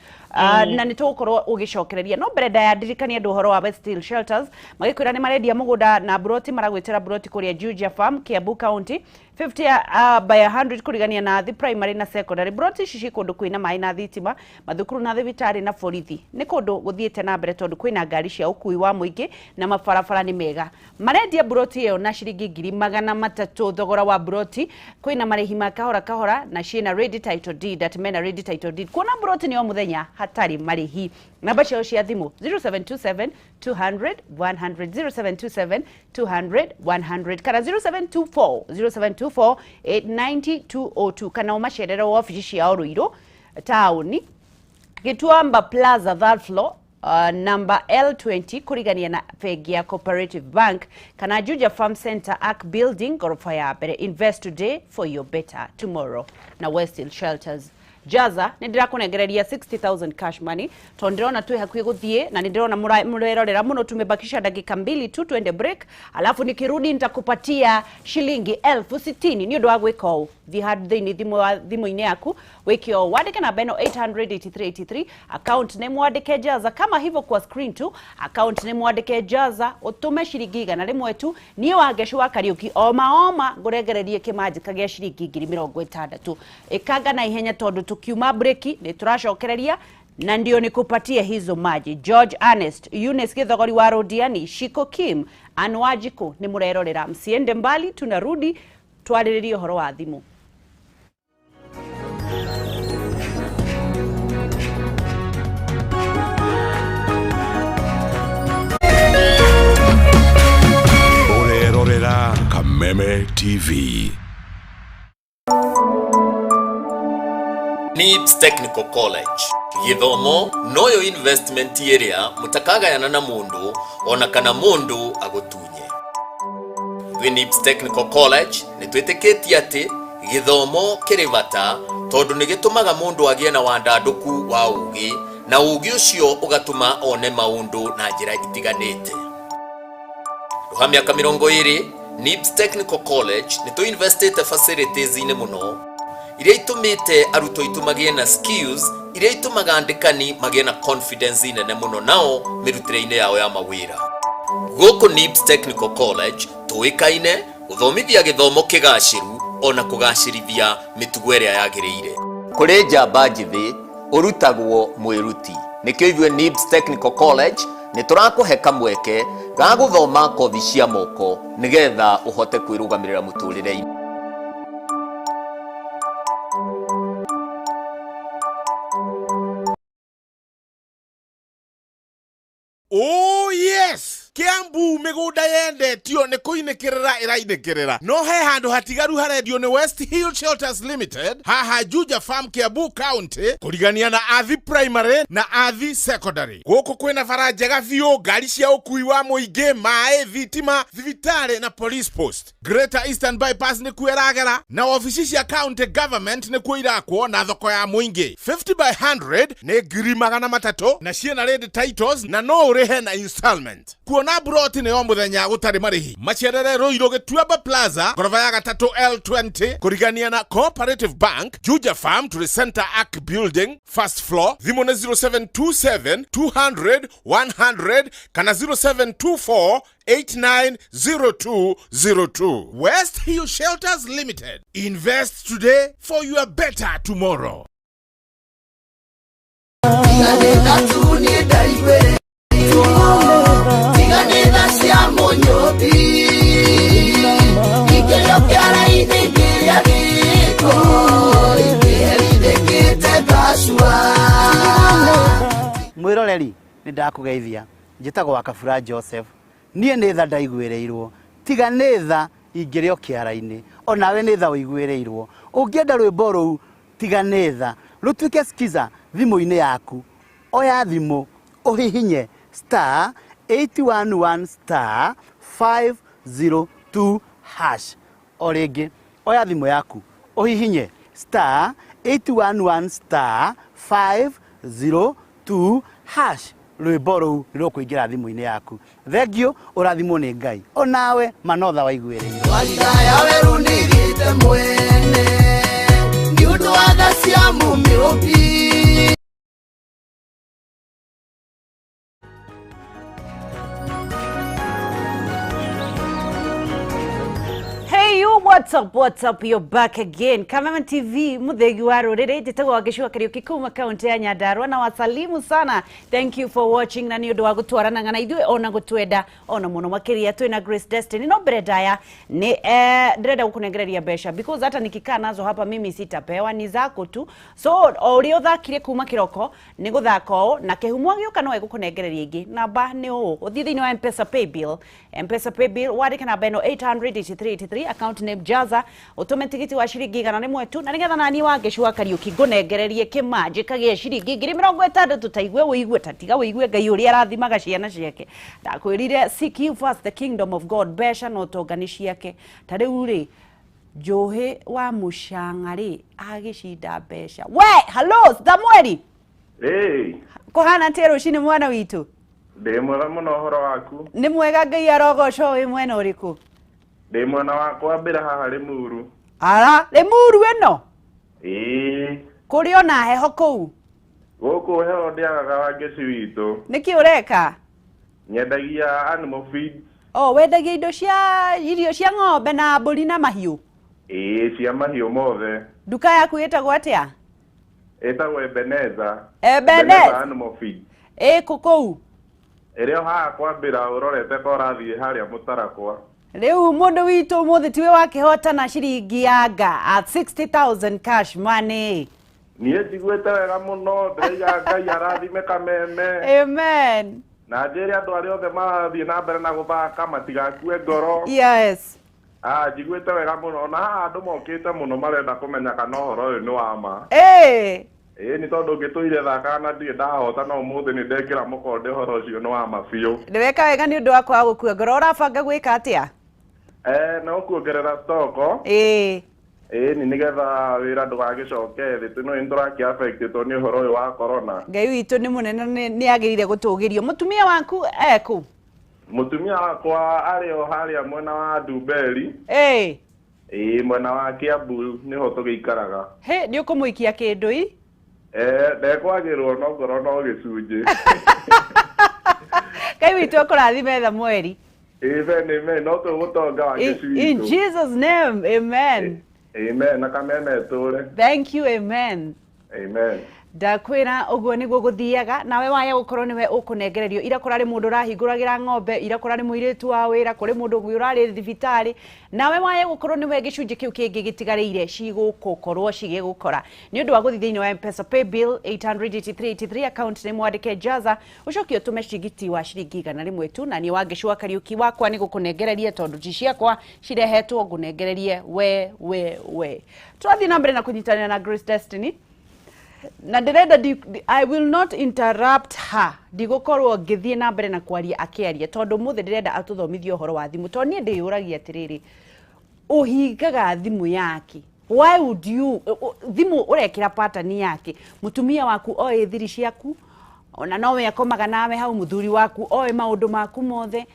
na nĩ tũgũkorwo ũgĩcokereria. No mbere ndayandirikania andũ ũhoro wa West Hill Shelters magĩkwĩra nĩ marendia mũgũnda na broti, maragwĩtĩra broti kũrĩa Juja Farm, Kiambu County, 50 by 100 kũrigania na the primary na secondary. Broti ici ci kũndũ kwĩna maĩ na thitima, mathukuru na thibitarĩ na borithi. Nĩ kũndũ gũthiĩte na mbere tondũ kwĩna ngari cia ũkui wa mũingĩ na mabarabara nĩ mega. Marendia buroti ĩyo na ciringi 300,000 thogora wa buroti. Kwĩna marĩhi ma kahora kahora na ciĩna ready title deed, atĩ mena ready title deed. Kuona buroti nĩ o mũthenya hatarĩ marĩhi. Namba ciao cia thimũ 0727 200 100, 0727 200 100 kana 0724 0724 890 202, kana ũmacerere wabici ciao Ruiru taũni, Gituamba Plaza, third floor, number L20, kurigania na bengi ya Cooperative Bank, kana Juja Farm Center Arc Building, gorofa ya mbere. Invest today for your better tomorrow na Westhill Shelters. Jaza nĩ ndĩrakũnengereria 60,000 cash money tondũ ndĩrona twĩ hakuhĩ gũthiĩ na nĩ ndĩrona mũrerorera mũno. Tumebakisha dakika 2 tu twende break, alafu nikirudi nitakupatia shilingi 60,000 nĩ ũndũ wa gwĩka ũũ. Thiĩ handũ thĩinĩ thimũ-inĩ yaku wĩke ũũ, wandĩke namba ĩno 88383, account name wandĩke Jaza kama hivyo kwa screen tu, account name wandĩke Jaza, ũtũme ciringi 100 tu. Niĩ Wangecu wa Kariuki oma oma ngũrengererie kĩmanjĩka gĩa ciringi 60,000. Ĩkanga na ihenya tondũ tukiuma breki nĩ tũracokereria na ndio nikupatie hizo maji. George Ernest, Eunice Githogori wa Rodiani, Shiko Kim, Anwajiko nĩ mũrerorera. Msiende mbali, tunarudi twarĩrĩrie ũhoro wa thimũ.
Ũrerorera Kameme TV.
NIBS Technical College githomo noyo investment ĩrĩa mũtakagayana na mũndũ ona kana mũndũ agũtunye. Twĩ NIBS Technical College nĩ twĩtĩkĩtie atĩ gĩthomo kĩrĩ bata tondũ nĩ gĩtũmaga mũndũ agĩe na wandandũku wa ũgĩ, na ũgĩ ũcio ũgatũma one maũndũ na njĩra itiganĩte. Rũha mĩaka 20 NIBS Technical College nĩ tũinvestĩte facilities-inĩ mũno iria itũmĩte arutwo aitũ magĩe na skills iria itũmaga andĩkani magĩe na confidence nene mũno nao mĩrutĩre-inĩ yao ya mawĩra. Gũkũ NIBS Technical College tũĩkaine gũthomithia gĩthomo kĩgacĩru ona kũgacĩrithia mĩtugo ĩrĩa yagĩrĩire. Kũrĩ njamba njĩthĩ ũrutagwo mwĩruti, nĩkĩo ithuĩ NIBS Technical College nĩ tũrakũhe kamweke ga gũthoma kothi cia moko nĩgetha ũhote kwĩrũgamĩrĩra mũtũrĩre-inĩ.
Oh yes, Kiambu mĩgũnda yendetio nĩ kũinĩkĩrĩra ĩrainĩkĩrĩra, no he handũ hatigaru harendio nĩ West Hill Shelters Limited haha Juja Farm, Kiambu County, kũrigania na Athi Primary na Athi Secondary. Gũkũ kwĩna bara njega biũ, ngari cia ũkui wa mũingĩ, maĩ, thitima, thibitarĩ na police post. Greater Eastern Bypass nĩkuo ĩragera na wabici cia county government nĩkuo irakwo na thoko ya mũingĩ. 50 by 100 nĩ 300,000 na ciĩna ready titles na no ũrĩhe na installment. Kuona buroti nĩ o mũthenya gũtarĩ marĩhi. Macerere Ruiru Gĩtuamba Plaza, ngoroba ya gatatũ L20, kũrigania na Cooperative Bank, Juja Farm to the Center Arc Building, first floor. Thimũ nĩ 0727 200 100 kana 0724 890202. West Hill Shelters Limited. Invest today for your better tomorrow.
Tiganĩta tu niĩ ndaiguĩrĩirwo, tiganĩta cia mũnyũmbi, ingĩrĩo kĩara-inĩ ngĩrĩa gĩko, ingĩherithĩkĩte ngacua.
Mwĩroreri nĩ ndakũgeithia, njĩtagwo Wakabura Joseph. Niĩ nĩ tha ndaiguĩrĩirwo, tiga nĩ tha ingĩrĩo kĩara-inĩ, onawe nĩ tha ũiguĩrĩirwo. Ũngĩenda rwĩmbo rũu tiga nĩ tha rũtuĩke skiza thimũ-inĩ yaku, oya thimũ ũhihinye star 811 star 502 hash. O rĩngĩ oya thimũ yaku ũhihinye star 811 star 502 hash, rwĩmbo rũu nĩ rũkũingĩra thimũ-inĩ yaku. Thengiũ, ũrathimwo nĩ Ngai, onawe manotha waiguĩrĩirwo.
Warira ya werũ nĩgĩte mwene nĩ ũndũ wa tha cia mũmĩũmbi.
Hey you, What's up, what's up, you're back again. Kameme TV, muthegi wa ruriri, njitagwo Wangeci wa Kariuki kuma kaunti ya Nyandarua na wasalimu sana. Thank you for watching na ni undu wa gutwarana ng'ana ithuĩ ona gutwenda ona muno makiria twina Grace Destiny no mbere ndaya ni ndĩrenda gũkũnengereria mbeca because hata nikikaa nazo hapa mimi sitapewa, ni zako tu. So o ũrĩa ũthakire kuma kĩroko nĩ gũthaka ũũ na kĩhumo gĩũka no egũkũnengereria ingĩ. Namba nĩ ũũ, ũthiĩ thĩinĩ wa M-Pesa Paybill, M-Pesa Paybill wandĩke namba ĩno 88383 account name Jaza, utume tigiti wa ciringi 100 tu na nigetha nani Wangeci wa Kariuki ngũnengererie kĩmanjĩ kagĩe ciringi 60,000 ta igue ũigue ta tiga ũigue Ngai ũrĩa arathimaga ciana ciake. Ndakwĩrire seek you first the kingdom of God, mbeca na ũtonga nĩ ciake. Ta rĩu rĩ Njohi wa Mũcang'a rĩ agĩcinda mbeca. We hello Samueli.
Hey,
kũhana atĩa rũcinĩ mwana witũ?
Ndĩ mwega mũno, ũhoro waku?
Nĩ mwega, Ngai arogocwo. Wĩ mwena ũrĩkũ?
Ndĩ mwena wa kwambĩra haha Limuru.
Ara Limuru ĩno?
Ĩĩ.
Kũrĩ ona heho kũu?
Gũkũ heho ndĩagaga, Wangeci witũ.
Nĩkĩ ũreka?
Nyendagia animal feed.
Oh, wendagia indo cia irio cia ng'ombe na mbũri na mahiũ?
Ĩĩ, cia mahiũ mothe.
Nduka yaku ĩtagwo atĩa?
Ĩtagwo Ebeneza.
Ebeneza
animal feed.
Ĩkũ kũu?
Ĩrĩ o haha kwambĩra ũrorete ka ũrathiĩ harĩa Mũtarakwa.
Rĩu mũndũ witũ ũmũthĩ tiwe wakĩhotana ciringi ya nga at 60,000 cash money.
Niĩ njiguĩte wega mũno, ndĩraiga Ngai arathime Kameme.
Amen.
Na njĩre andũ arĩa othe marathiĩ na mbere na gũthaka matigakue ngoro.
Yes.
Ah, njiguĩte wega mũno, na haha andũ mokĩte mũno marenda kũmenya kana ũhoro ũyũ nĩ wa ma.
Ĩĩ.
Ĩĩ, nĩ tondũ ngĩtũire thakaga na ndirĩ ndahota, no ũmũthĩ nĩ ndekĩra mũkonde ũhoro ũcio nĩ wa ma biũ.
Nĩ weka wega nĩ ũndũ wa kwaga gũkua ngoro. Ũrabanga gwĩka atĩa?
No kuongerera stoko.
Ĩĩ.
Ĩĩ, nĩ nĩgetha wĩra ndũgagĩcoke thĩ, tũ no nĩ tũrakĩ affectĩtwo nĩ ũhoro ũyũ wa corona.
Ngai witũ nĩ mũnene, nĩ agĩrĩire gũtũgĩrio. Mũtumia waku ekũ?
Mũtumia wakwa arĩ o harĩa mwena wa Ndumberi.
Ĩĩ.
Ĩĩ, mwena wa Kiambu nĩho tũgĩikaraga.
Hĩ, nĩ ũkũmũikia kĩndũ i?
Ndekwagĩrwo no ngorwo no gĩcunjĩ.
Ngai witũ akũrathime Samueli.
Amen, amen. No tũgũtonga Wangeci
In
witũ.
Jesus name, amen.
Amen, na Kameme ĩtũre.
Thank you, amen.
Amen.
Ndakwĩra ũguo nĩguo gũthiaga, nawe waya gũkorwo nĩwe ũkũnengererio. Ira kũrarĩ mũndũ ũrahingũragĩra ng'ombe, ira kũrarĩ mũirĩtu wa wĩra, kũrĩ mũndũ ũngĩ ũrarĩ thibitarĩ, nawe waya gũkorwo nĩwe gĩcunjĩ kĩu kĩngĩ gĩtigarĩire cigũkũkorwo cigĩgũkora nĩ ũndũ wa gũthiĩ thĩinĩ wa M-Pesa Paybill 88383 account nĩ mwandĩke Jaza, ũcoke ũtũme cigiti wa ciringi 100 tu, na niĩ Wangeci wa Kariuki wakwa nĩ gũkũnengereria tondũ ti ciakwa cirehetwo ngũnengererie we we we. Tũrathiĩ na mbere na kũnyitanĩra na Grace Destiny na ndĩrenda I will not interrupt her, ndigũkorwo ngĩthiĩ na mbere na kwaria akĩaria tondũ ũmũthĩ ndĩrenda atũthomithie ũhoro wa thimũ, tondũ niĩ ndĩyũragia atĩrĩrĩ, ũhingaga thimũ yake why would you thimũ ũrekĩra pattern yake? Mũtumia waku oĩ thiri ciaku, ona nowe akomaga nawe hau, mũthuri waku oĩ maũndũ maku mothe,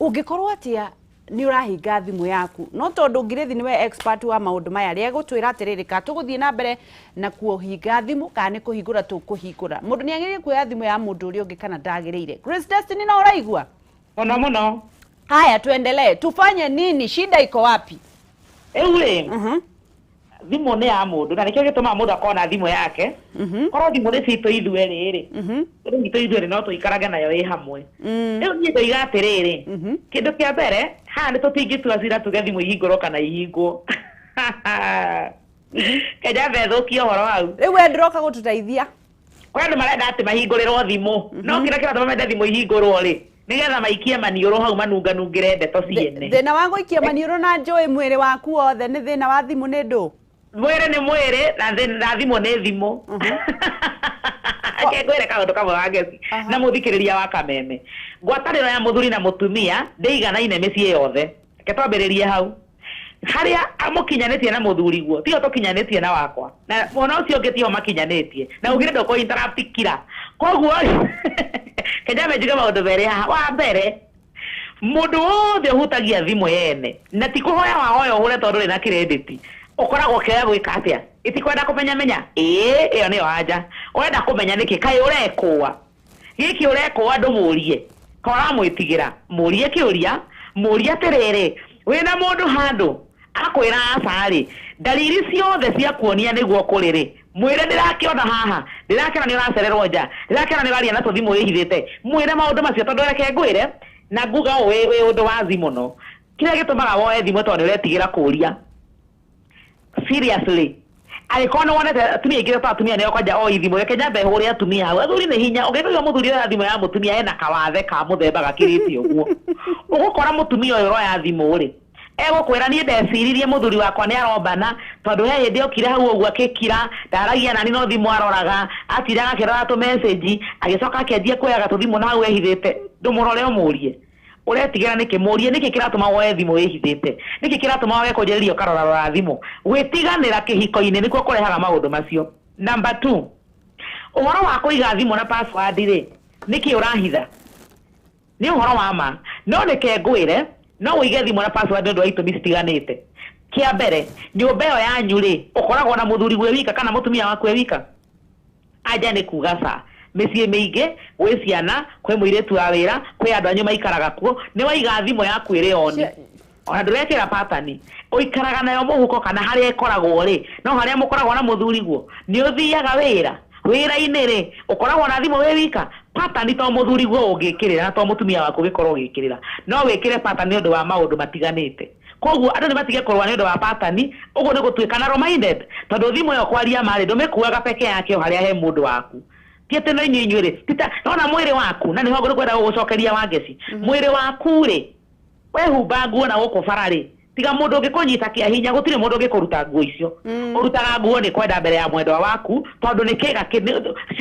ũngĩkorwo atĩa nĩ ũrahinga thimũ yaku? No tondũ Ngirĩthi nĩwe expert wa maũndũ maya, rĩa gũtwĩra atĩrĩrĩ, ka tũgũthiĩ na mbere na kũhinga thimũ kana nĩ kũhingũra tũkũhingũra? Mũndũ nĩ agĩrĩire kuoya thimũ ya mũndũ ũrĩa ũngĩ kana ndagĩrĩire? Grace Destiny, no ũraigua?
Mũno mũno.
Haya, tuendelee, tufanye nini? Shida iko wapi?
Rĩu rĩ, thimũ nĩ ya mũndũ na nĩkĩo gĩtũmaga mũndũ akorwo na thimũ yake. Korwo thimũ nĩ citũ ithuerĩ rĩ, rĩu itũ ithuerĩ no tũikarage nayo ĩ hamwe. Rĩu niĩ ndoiga atĩrĩrĩ, kĩndũ kĩa mbere haha nĩ tũtingĩtua cira tuge thimũ ihingũrwo kana ihingwo. Kenya thũkie ũhoro hau.
Rĩu we ndĩroka gũtũteithia.
Kũrĩ andũ marenda atĩ mahingũrĩrwo thimũ, no kĩrĩa kĩratũma mende thimũ ihingũrwo rĩ, nĩgetha maikie maniũrũ hau manunganungĩre ndeto ciene.
Thĩna wa gũikia maniũrũ na njũĩ mwĩrĩ waku wothe nĩ thĩna wa thimũ nĩ ndũ?
Mwĩrĩ nĩ mwĩrĩ na thimũ nĩ thimũ. Reke ngwĩre kaũndũ kamwe, Wangeci na mũthikĩrĩria wa Kameme. Ngwatanĩro ya mũthuri na mũtumia ndĩiganaine mĩciĩ yothe. Reke twambĩrĩrie hau harĩa mũkinyanĩtie na mũthuriguo tiho tũkinyanĩtie na wakwa, na mwana ũcio ũngĩ tiho makinyanĩtie na ugire ndũkũ interrupt kira. Koguo kenya njuge maũndũ merĩ haha. Wa mbere, mũndũ wothe ũhutagia thimũ yene na ti kũhoya wahoya ũhũre tondũ ndũrĩ na credit, ũkoragwo ũkĩoya gwĩka atĩa? Itikwenda kũmenya menya ĩĩ, ĩyo nĩyo anja ũrenda kũmenya nĩkĩ kaĩ ũrekũa gĩkĩ ũrekũa, ndũmũrie ka ũramwĩtigĩra, mũrie kĩũria, mũrie atĩrĩrĩ, wĩna mũndũ handũ Akwĩra aca rĩ, ndariri ciothe cia kuonia nĩguo kũrĩ rĩ, mwĩre ndĩrakĩona haha, ndĩrakĩona nĩ ũracererwo nja, ndĩrakĩona nĩ ũraria na tũthimũ wĩhithĩte. Mwĩre maũndũ macio tondũ reke ngwĩre na nguga ũũ wĩ ũndũ wazi mũno. Kĩrĩa gĩtũmaga woe thimũ tondũ nĩ ũretigĩra kũũria. Seriously, angĩkorwo nĩ wonete atumia aingĩ ta atumia nĩo kwanja oi thimũ, reke nyambe hũre atumia hau. Athuri nĩ hinya, ũngĩkũigua mũthuri oya thimũ ya mũtumia ena kawathe ka mũthemba gakĩrĩte ũguo. Ũgũkora mũtumia ũyũ ũroya thimũ rĩ, egũkwĩra niĩ ndeciririe mũthuri wakwa nĩ arombana tondũ he hĩndĩ okire hau ũguo akĩkira, ndaragia nani no thimũ aroraga, atindaga akĩrora tũ message, agĩcoka akĩanjia kuoyaga tũthimũ na hau ehithĩte. Ndũmũrore ũmũrie. Ũretigĩra nĩkĩ? Mũrie nĩkĩ kĩratũma woe thimũ wĩhithĩte? Nĩkĩ kĩratũma wage kũnjĩrĩria ũkarorarora thimũ? Gwĩtiganĩra kĩhiko-inĩ nĩkuo kũrehaga maũndũ macio. Number 2, ũhoro wa kũiga thimũ na password rĩ, nĩkĩ ũrahitha? Nĩ ũhoro wa ma. No reke ngwĩre, no ũige thimũ na password nĩ ũndũ wa itũmi citiganĩte. Kĩa mbere, nyũmba ĩyo yanyu rĩ, ũkoragwo na mũthuri wĩ wika kana mũtumia waku wĩ wika? Anja nĩ kuga ca. Mĩciĩ mĩingĩ, gwĩ ciana, kwĩ mũirĩtu wa wĩra, kwĩ andũ anyu maikaraga kuo, nĩ waiga thimũ yaku ĩrĩ on. Ona ndũrekĩra pattern, ũikaraga nayo mũhuko kana harĩa ĩkoragwo rĩ, no harĩa mũkoragwo na mũthuri guo, nĩ ũthiaga wĩra. Wĩra-inĩ rĩ, ũkoragwo na thimũ wĩ wika. Pattern to mũthuri guo ũngĩkĩrĩra na to mũtumia waku ũngĩkorwo ũgĩkĩrĩra. No wĩkĩre pattern nĩ ũndũ wa maũndũ matiganĩte. Koguo andũ nĩ matige kũrũa nĩ ũndũ wa pattern, ũguo nĩ gũtuĩka narrow minded, tondũ thimũ ĩyo kwaria ma rĩ, ndũmĩkuaga peke yake o harĩa he mũndũ waku. Ti atĩ no inyuĩ inyuĩ rĩ, ti ta, nona mwĩrĩ waku, na nĩho ngwenda gũgũcokeria Wangeci. Mwĩrĩ waku rĩ, wehumba nguo na gũkũ bara rĩ, tiga mũndũ ũngĩkũnyita kĩa hinya, gũtirĩ mũndũ ũngĩkũruta nguo icio. Ũrutaga nguo nĩ kwenda mbere ya mwendwa waku, tondũ nĩ kĩga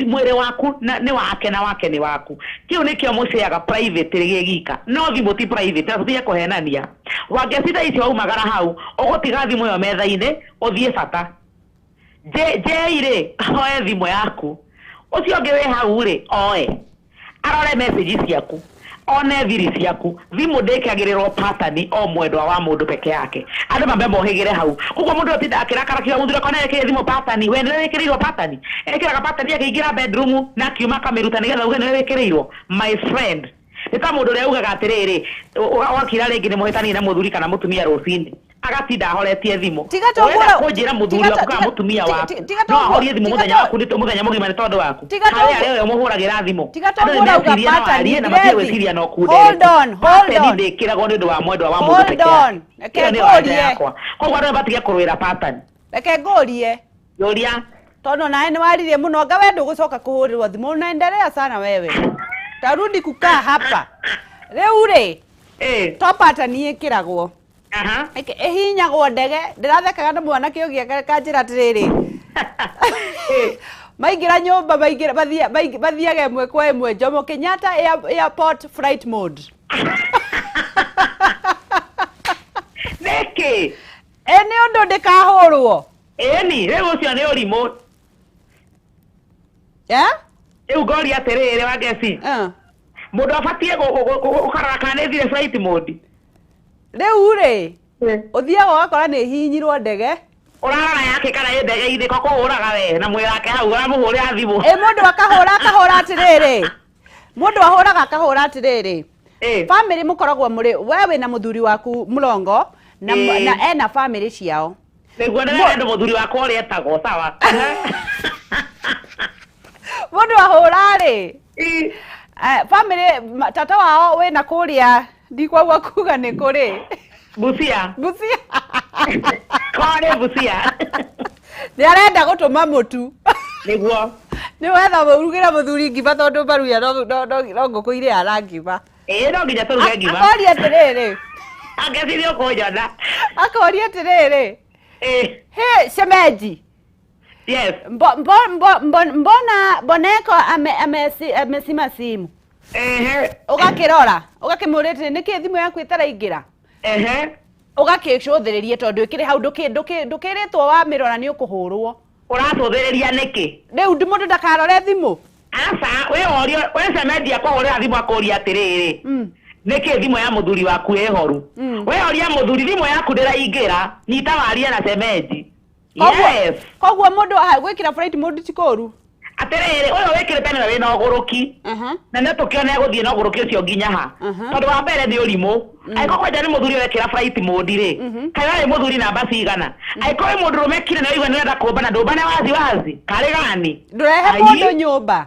mwĩrĩ waku nĩ wake na wake nĩ waku. Kĩu nĩkĩo mũceaga private gĩ gika. No thimũ ti private, na tũtige kũhenania. Wangeci thaa icio waumagara hau, ũgũtiga thimũ ĩyo metha-inĩ, ũthiĩ bata. Njei rĩ, oe thimũ yaku. Ũcio ũngĩ wĩ hau rĩ, oe. Arore message ciaku. One thiri ciaku. Thimũ ndĩkagĩrĩrwo pattern o mwendwa wa mũndũ peke yake. Andũ mambe mohĩgĩre hau. Koguo mũndũ atinda akĩrakara kiuga mũthuri akwa nĩekĩrire thimũ pattern, we nĩwe wĩkĩrĩirwo pattern. Ekĩraga pattern akĩingĩra bedroom na akiuma akamĩruta nĩgetha uge nĩwe wĩkĩrĩirwo. My friend, nĩ ta mũndũ ũrĩa ugaga atĩrĩrĩ, wakira rĩngĩ nĩ mũhĩtanie na mũthuri kana mũtumia rũcinĩ. Agatinda ahoretie thimũ.
Tiga to
Ũrenda
ũguo-
kũnjĩra mũthuri
tiga
waku
to-
kana
tiga-
mũtumia
tiga-
waku.
tiga to
No
ũguo-
ahorie thimũ
tiga
mũthenya
to-
waku nĩ mũthenya mũgima nĩ tondũ waku.
Tiga to
Harĩ
ũguo-
arĩa ũyũ mũhũragĩra thimũ.
Tiga to
Andũ nĩ
ũguo ũrauga
mecirie na
pattern,
warie na matige
Ngireti.
gwĩciria na
Hold
ũkundereku.
on, hold
Pattern
on.
ndĩkĩragwo nĩ ũndũ wa mwendwa wa mũndũ
Hold
peke yake.
on. Reke
Ĩyo nĩyo anja
ngũrie.
yakwa. Koguo andũ matige kũrũĩra pattern.
Reke ngũrie.
Yũria.
Tondũ nawe nĩ waririe mũno, anga we ndũgũcoka kũhũrĩrwo thimũ, unaendelea sana wewe. Tarudi kukaa hapa. Rĩu rĩ, to pattern ĩkĩragwo. Ĩhihinyagwo ndege, ndĩrathekaga na mwanake ũngĩ akanjĩra atĩrĩrĩ. Maingĩra nyũmba, maingĩra, mathiage ĩmwe kwa ĩmwe, Jomo Kenyatta Airport flight mode.
Nĩkĩ?
Nĩ ũndũ ndĩkahũrwo.
Ĩni, rĩu ũcio nĩ ũrimũ. Rĩu ngoria atĩrĩrĩ, Wangeci. Mũndũ abatiĩ gũkarora kana nĩ ĩthire flight mode.
Rĩu rĩ, ũthiaga ũgakora nĩ ĩhihinyirwo ndege.
Ũrarora yake kana ĩ ndege-inĩ, ko kũhũraga we na mwĩrĩ wake hau, ũramũhũrĩra thimũ.
Mũndũ akahũra, akahũra atĩrĩrĩ. Mũndũ ahũraga akahũra atĩrĩrĩ. Family mũkoragwo mũrĩ, we wĩna mũthuri waku mũrongo, na ena family ciao.
Nĩguo ndĩrenda mũthuri wakwa ũrĩa etagwo, sawa.
Mũndũ ahũra rĩ, family, tata wao wĩna kũrĩa, ndikwagua kuga nĩ kũrĩ.
Busia.
Busia.
Kore Busia.
Nĩ arenda gũtũma mũtu.
Nĩguo.
Nĩ wetha mũrugĩre mũthuri ngima tondũ mbaruya no ngũkũ irĩa ara ngima.
No nginya tũruge ngima.
Akoria atĩrĩrĩ.
Angeciria ũkũnjona.
Akoria atĩrĩrĩ. He, shemeji.
Yes.
Mbona Boneko amesima simu? Ũgakĩrora, ũgakĩmũũria atĩrĩ, nĩkĩ thimũ yaku ĩtaraingĩra? Ũgakĩcũthĩrĩria tondũ ĩkĩrĩ hau, ndũkĩrĩtwo wamĩrora nĩ ũkũhũrwo.
Ũracũthĩrĩria nĩkĩ?
Rĩu mũndũ ndakarore thimũ.
Aca, we orio, we shemeji akũhũrĩra thimũ akũũria atĩrĩrĩ. Nĩkĩ thimũ ya mũthuri waku ĩ horu? We oria mũthuri thimũ yaku ndĩraingĩra, nyita warie na shemeji.
Koguo mũndũ gwĩkĩra flight mode ti kũũru.
Atĩrĩrĩ, ũyũ wĩkĩrĩte nĩwe wĩna ũgũrũki. Na nĩ tũkĩone gũthiĩ na ũgũrũki ũcio nginya ha. Tondũ wa mbere nĩ ũrimũ. Angĩkorwo kwanja nĩ mũthuri ũrekĩra flight mode rĩ, kaĩ warĩ mũthuri namba cigana? Angĩkorwo wĩ mũndũrũme kire na ũraigua nĩ ũrenda kũmbana, ndũmbane wazi wazi. Karĩ gani?
Ndũrehe
Ai.
mũndũ nyũmba.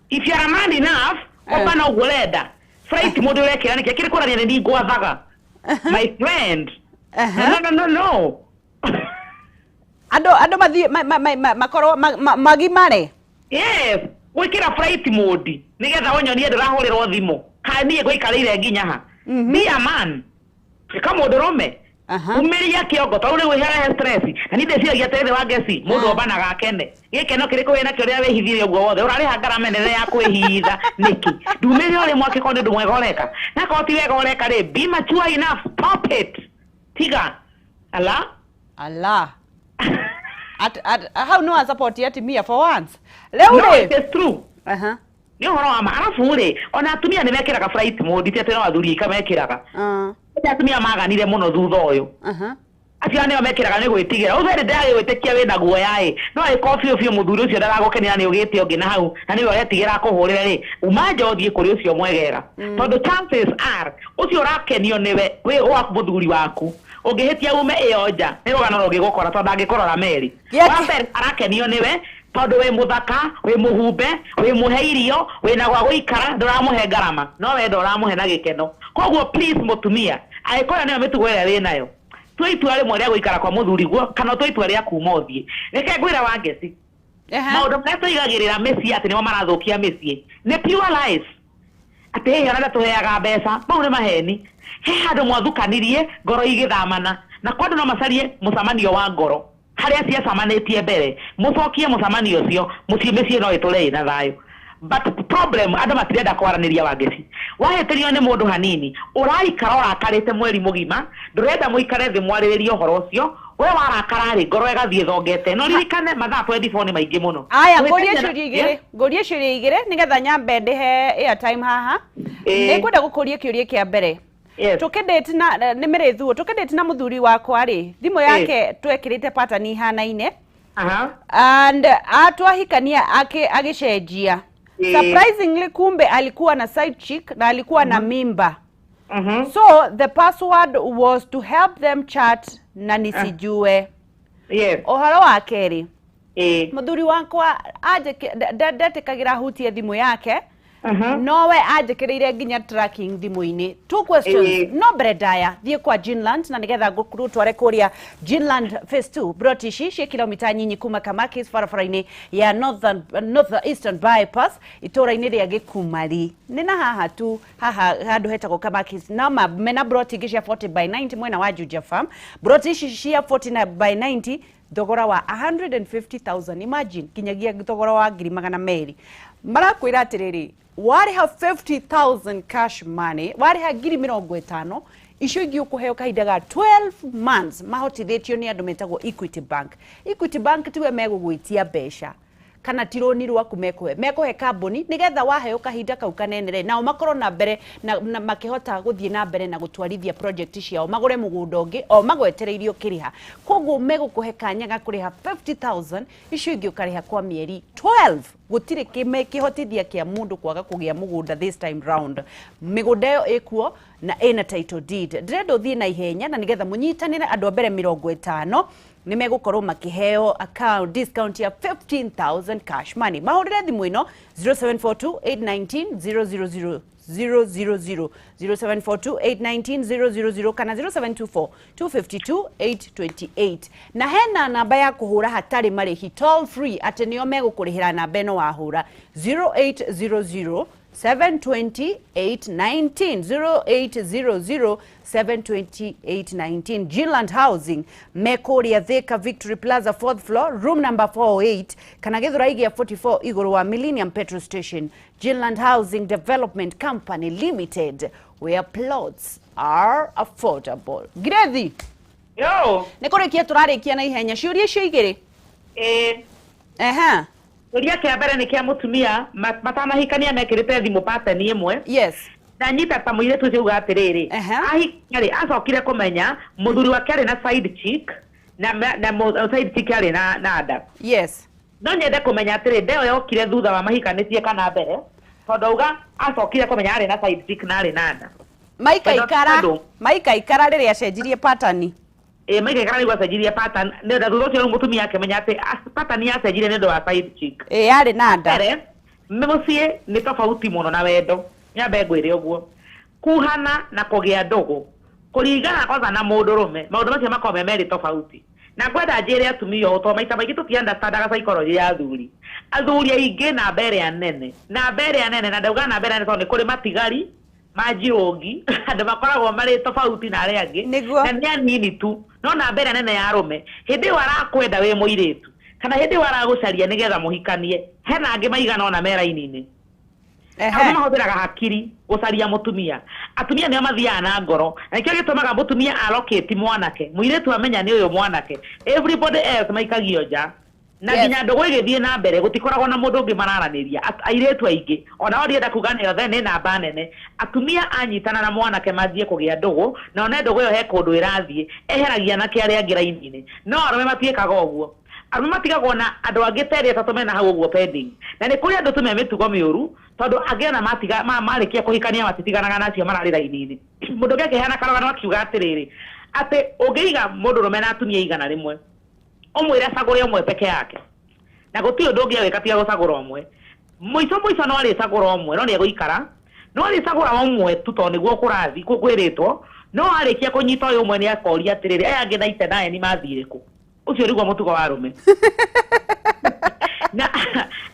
If you are a man enough, ũmbana ũguo ũrenda. Flight mode ũrekĩra nĩkĩ? Akĩrĩ kũraria nĩ niĩ ngwathaga. My friend. No, no, no, no.
Andũ mathiĩ makorwo magimare.
Yes, gwĩkĩra flight mode nĩgetha ũnyonie ndũrahũrĩrwo thimũ. Kana niĩ ngũikarĩire nginya ha. Be a man. Tuĩka mũndũrũme. Umĩria kĩongo tondũ rĩu wĩherehe stress. Na niĩ ndĩciragia atĩrĩrĩ wa ngeci, mũndũ ombanaga akene. Gĩkeno kĩrĩkũ wĩnakĩo rĩrĩa wĩhithire ũguo wothe? Ũrarĩha ngarama nene ya kwĩhitha nĩkĩ? Ndumĩrĩra ũrĩ mwaki korwo nĩ ũndũ mwega ũreka. Na korwo ti wega ũreka rĩ, be mature enough, stop it. Tiga. Ala?
Ala. At hau no support atimia for once. Rĩu
No,
rĩ.
it is true. Nĩ ũhoro wa ma. Arabu rĩ, ona atumia nĩ mekĩraga flight mode, ti atĩ no athuri aika mekĩraga. Nĩ atumia maganire mũno thutha ũyũ. Acio nĩo mekĩraga nĩ gwĩtigĩra. Ũcio hĩndĩ ndĩragĩgwĩtĩkia wĩna guoya ĩ. No angĩkorwo biũ biũ mũthuri ũcio ndagagũkenera nĩ ũgĩte ũngĩ na hau, na nĩwe ũretigĩra akũhũrĩre rĩ, uma nja ũthiĩ kũrĩ ũcio mwegera. Tondũ chances are, ũcio ũrakenio nĩwe wĩ wa mũthuri waku. Ũngĩhĩtia ume ĩyo nja, nĩ rũgano rũngĩgũkora tondũ ndangĩkũrora meri. Wa mbere arakenio nĩwe tondũ wĩ mũthaka, wĩ mũhumbe, wĩ mũhe irio, wĩna gwa gũikara, ndũramũhe ngarama, no wendo ũramũhe na gĩkeno. Koguo please mũtumia, angĩkorwo nĩyo mĩtugo ĩrĩa wĩnayo, tua itua rĩmwe rĩa gũikara kwa mũthuri guo, kana ũtue itua rĩa kuma ũthiĩ. Reke ngwĩre wa ngeci, maũndũ marĩa tũigagĩrĩra mĩciĩ atĩ nĩmo marathũkia mĩciĩ nĩ pure lies. Atĩ hihi ona ndatũheaga mbeca, mau nĩ maheni. He handũ mwathukanirie ngoro igĩthamana, na kwa andũ no macarie mũcemanio wa ngoro harĩa ciacemanĩtie mbere, mũcokie mũcemanio ũcio, mũciĩ mĩciĩ no ĩtũre ĩna thayũ. But problem, andũ matirenda kwaranĩria wa ngeci. Wahĩtĩrio nĩ mũndũ hanini, ũraikara ũrakarĩte mweri mũgima, ndũrenda mũikare thĩ mwarĩrĩrie ũhoro ũcio, we warakara rĩ, ngoro ĩgathiĩ ĩthongete. No ririkane mathaa 24 nĩ maingĩ mũno.
Aya, ngũrie ciũria igĩrĩ, ngũrie ciũria igĩrĩ nĩgetha nyambe ndĩhe airtime haha. Nĩ ngwenda gũkũria kĩũria kĩa mbere. Tũkĩdate na nĩ mĩrĩthuo, tũkĩdate na mũthuri wakwa rĩ, thimũ yake twekĩrĩte pattern ihanaine. And atwahikania agĩcenjia. Surprisingly kumbe alikuwa na side chick na alikuwa na mimba. So the password was to help them chat na nisijue. Ũhoro wa kerĩ, mũthuri wakwa ndetĩkagĩra hutie thimũ yake, nowe anjĩkĩrĩire nginya tracking thimũ-inĩ. Two questions. No mbere ndaya thiĩ kwa Ginland na nĩgetha ngũtware kũrĩa Ginland phase 2 broti ici ciĩ kilomita nyinyi kuma Kamakis barabara-inĩ ya North Eastern Bypass itũra-inĩ rĩa Gĩkumari. Nĩ na haha tu haha handũ hetagwo Kamakis na mena broti ingĩ cia 40 by 90 mwena wa Juja Farm. Broti ici cia 40 by 90 thogora wa 150,000, imagine kinyagia thogora wa ngiri magana merĩ. Marakwĩra atĩrĩrĩ, warĩha 50,000 cash money, warĩha ngiri mĩrongo ĩtano, icio ingĩ ũkũheo kahinda ga 12 months mahotithĩtio nĩ andũ metagwo Equity Bank. Equity Bank tiwe megũgwĩtia mbeca kana ti rũni rwaku mekũhe, mekũhe kambuni nĩgetha waheo kahinda kau kanene nao makorwo na mbere na makĩhota gũthiĩ na mbere na gũtwarithia project ciao, magũre mũgũnda ũngĩ o magwetereirie ũkĩrĩha. Koguo megũkũhe kanya ga kũrĩha 50,000, icio ingĩ ũkarĩha kwa mĩeri 12. Gũtirĩ kĩhotithia kĩa mũndũ kwaga kũgĩa mũgũnda this time round. Mĩgũnda ĩyo ĩkuo na ĩna title deed. Ndĩrenda ũthiĩ na ihenya na nĩgetha mũnyitanĩre andũ a mbere mĩrongo ĩtano nĩ megũkorwo makĩheo account discount ya 15,000 cash money. Mahũrĩre thimũ ĩno 0742 819 000 000, 0742 819 000 kana 0724 252 828. Na hena namba ya kũhũra hatarĩ marĩhi toll free, atĩ nĩo megũkũrĩhĩra namba ĩno wahũra 0800 720 819, 0800 720 819. Ginland Housing mekũrĩa Thika Victory Plaza 4th floor room number 408 kana Gĩthũrai gĩa 44 igũrũ wa Millennium Petrol Station. Ginland Housing Development Company Limited, where plots are affordable. Girethi.
Yo.
Nĩ kũrĩkia tũrarĩkia na ihenya ciũria icio igĩrĩ.
Kĩũria kĩa mbere nĩ kĩa mũtumia matanahikania mekĩrĩte thimũ pattern ĩmwe.
Yes.
Na nyita ta mũirĩtu ũcio auga atĩrĩrĩ, ahikania rĩ, acokire kũmenya mũthuri wake arĩ na side chick na side chick arĩ na nda.
Yes.
No nyende kũmenya atĩrĩ, ndeo yokire thutha wa mahikanĩtie kana mbere, tondũ auga acokire kũmenya arĩ na side chick na arĩ na nda.
Maikaikara maikaikara rĩrĩa acenjirie pattern.
Ĩ, maikaikara nĩguo acenjirie pattern, nĩ na thutha ũcio rĩu mũtumia akĩmenya atĩ pattern yacenjirie nĩ ũndũ wa side chick.
Ĩ, yarĩ na nda.
Mbere, mũciĩ nĩ tofauti mũno na wendo, nyambe ngwĩre ũguo. Kuhana na kũgĩa ndũgũ kũringana kwanza na mũndũrũme, maũndũ macio makoragwo me merĩ tofauti. Na ngwenda njĩre atumia ũũ, tondũ maita maingĩ tũti understandaga psychology ya athuri. Athuri aingĩ namba ĩrĩa nene, namba ĩrĩa nene, na ndauga namba ĩrĩa nene tondũ nĩ kũrĩ matigari ma njirũngi, andũ makoragwo marĩ tofauti na arĩa angĩ, na nĩ anini tu, no namba ĩrĩa nene ya arũme, hĩndĩ ĩyo arakwenda wĩ mũirĩtu, kana hĩndĩ ĩyo aragũcaria nĩgetha mũhikanie, hena angĩ maigana ũna me raini-inĩ. Arũme mahũthĩraga hakiri gũcaria mũtumia. Atumia nĩo mathiaga na ngoro, na nĩkĩo gĩtũmaga mũtumia allocate mwanake, mũirĩtu amenya nĩ ũyũ mwanake, everybody else maikagio nja. Na nginya ndũgũ ĩgĩthiĩ na mbere gũtikoragwo na mũndũ ũngĩ mararanĩria. Airĩtu aingĩ ona o ndienda kuga nĩ othe, nĩ namba nene. Atumia anyitana na mwanake manjie kũgĩa ndũgũ, na one ndũgũ ĩyo he kũndũ ĩrathiĩ, eheragia anake arĩa angĩ raini-inĩ. No arũme matiĩkaga ũguo. Arũme matigagwo na andũ angĩ ta erĩ atatũ mena hau ũguo pending. Na nĩ kũrĩ andũ tu me mĩtugo mĩũru, tondũ angĩ ona matiga, marĩkia kũhikania matitiganaga na acio mararĩ raini-inĩ. Mũndũ ũngĩ akĩheana karũgano akiuga atĩrĩrĩ, atĩ ũngĩiga mũndũrũme na atumia 100, ũmwĩre acagũre ũmwe peke yake, na gũtirĩ ũndũ ũngĩ agwĩka tiga gũcagũra ũmwe. Mũico mũico no arĩcagũra ũmwe, no nĩegũikara, no arĩcagũra ũmwe tu tondũ nĩguo kũrathiĩ kwĩrĩtwo, no arĩkia kũnyita ũyũ ũmwe nĩ akoria atĩrĩrĩ, aya angĩ naite naye nĩ mathire kũ? Ũcio nĩguo mũtugo wa arũme. Na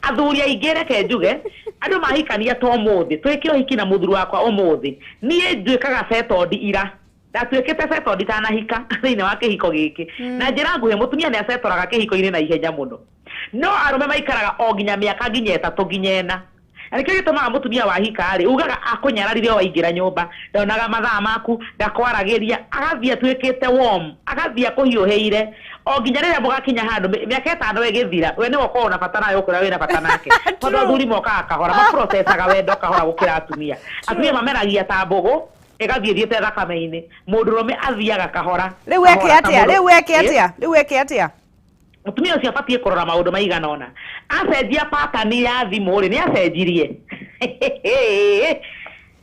athuri aingĩ reke njuge, andũ mahikania to ũmũthĩ, twĩke ũhiki na mũthuri wakwa ũmũthĩ, niĩ nduĩkaga settled ira. Ndatuĩkĩte settled itanahika thĩinĩ wa kĩhiko gĩkĩ. Na njĩra nguhĩ, mũtumia nĩ acetoraga kĩhiko-inĩ na ihenya mũno. No arũme maikaraga o nginya mĩaka nginya 3 nginya 4. Na nĩkĩo gĩtũmaga mũtumia wahika rĩ, ugaga akũnyararire o waingĩra nyũmba, ndonaga mathaa maku, ndakwaragĩria, agathiĩ atuĩkĩte warm, agathiĩ akũhiũhĩire, o nginya rĩrĩa mũgakinya handũ, mĩaka 5 ĩgĩthira, we nĩwe ũkoragwo na bata nawe gũkĩra wĩna bata nake. Tondũ athuri mokaga kahora, maprocesaga wendo kahora gũkĩra atumia. Atumia mameragia ta mbũgũ, ĩgathiĩ ĩthiĩte thakame-inĩ. Mũndũrũme athiaga kahora.
Rĩu eke atĩa? Rĩu eke atĩa? Rĩu eke atĩa?
Mũtumia ũcio abatiĩ kũrora maũndũ maigana ũna. Acenjia pattern ya thimũ rĩ, nĩ acenjirie.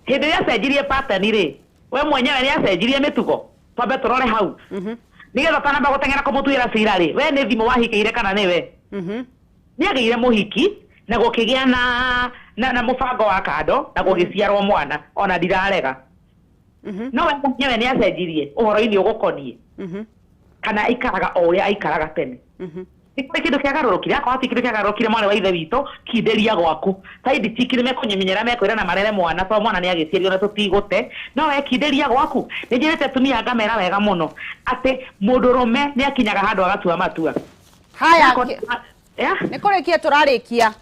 Hĩndĩ ĩrĩa acenjirie pattern rĩ, we mwenyewe nĩ acenjirie mĩtugo. Twambe tũrore hau. Nĩgetha ũtanamba gũteng'era kũmũtuĩra cira rĩ, we nĩ thimũ wahikĩire kana nĩwe? Nĩ agĩire mũhiki na gũkĩgĩa na mũbango wa kando na gũgĩciarwo mwana, ona ndirarega. No we mwenyewe nĩ acenjirie ũhoro-inĩ ũgũkoniĩ. Kana aikaraga o ũrĩa aikaraga tene. Nĩ kũrĩ kĩndũ kĩagarũrũkire, akorwo ti kĩndũ kĩagarũrũkire mwarĩ wa ithe witũ, kindĩria gwaku. Side chick nĩ mekũnyemenyera, mekwĩra na marere mwana, tondũ mwana nĩ agĩciarirwo na tũtigũte. No we kindĩria gwaku. Nĩ njĩrĩte atumia ngamera wega mũno atĩ mũndũrũme nĩ akinyaga handũ agatua matua.
Haya, nĩ kũrĩkia tũrarĩkia.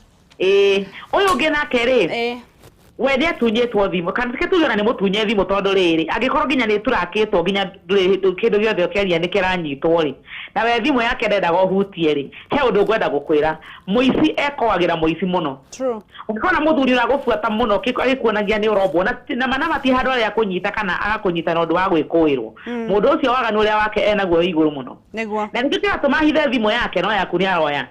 Ĩĩ, ũyũ ũngĩ nake rĩ, we nĩ atunyĩtwo thimũ, kana ti tuge ona nĩ mũtunye thimũ tondũ rĩrĩ, angĩkorwo nginya nĩ tũrakĩtwo nginya kĩndũ gĩothe ũkĩaria nĩ kĩranyitwo rĩ, na we thimũ yake ndendaga ũhutie rĩ, he ũndũ ngwenda gũkwĩra, mũici ekoagĩra mũici mũno. Ũngĩkona mũthuri ũragũbuata mũno, agĩkuonagia nĩ ũrombwo, na mana mati handũ harĩa akũnyita kana agakũnyita na ũndũ wa gwĩkũĩrwo. Mũndũ ũcio waganu ũrĩa wake enaguo wĩ igũrũ mũno. Na nĩkĩo kĩratũma ahithe thimũ yake, no yaku nĩ aroya.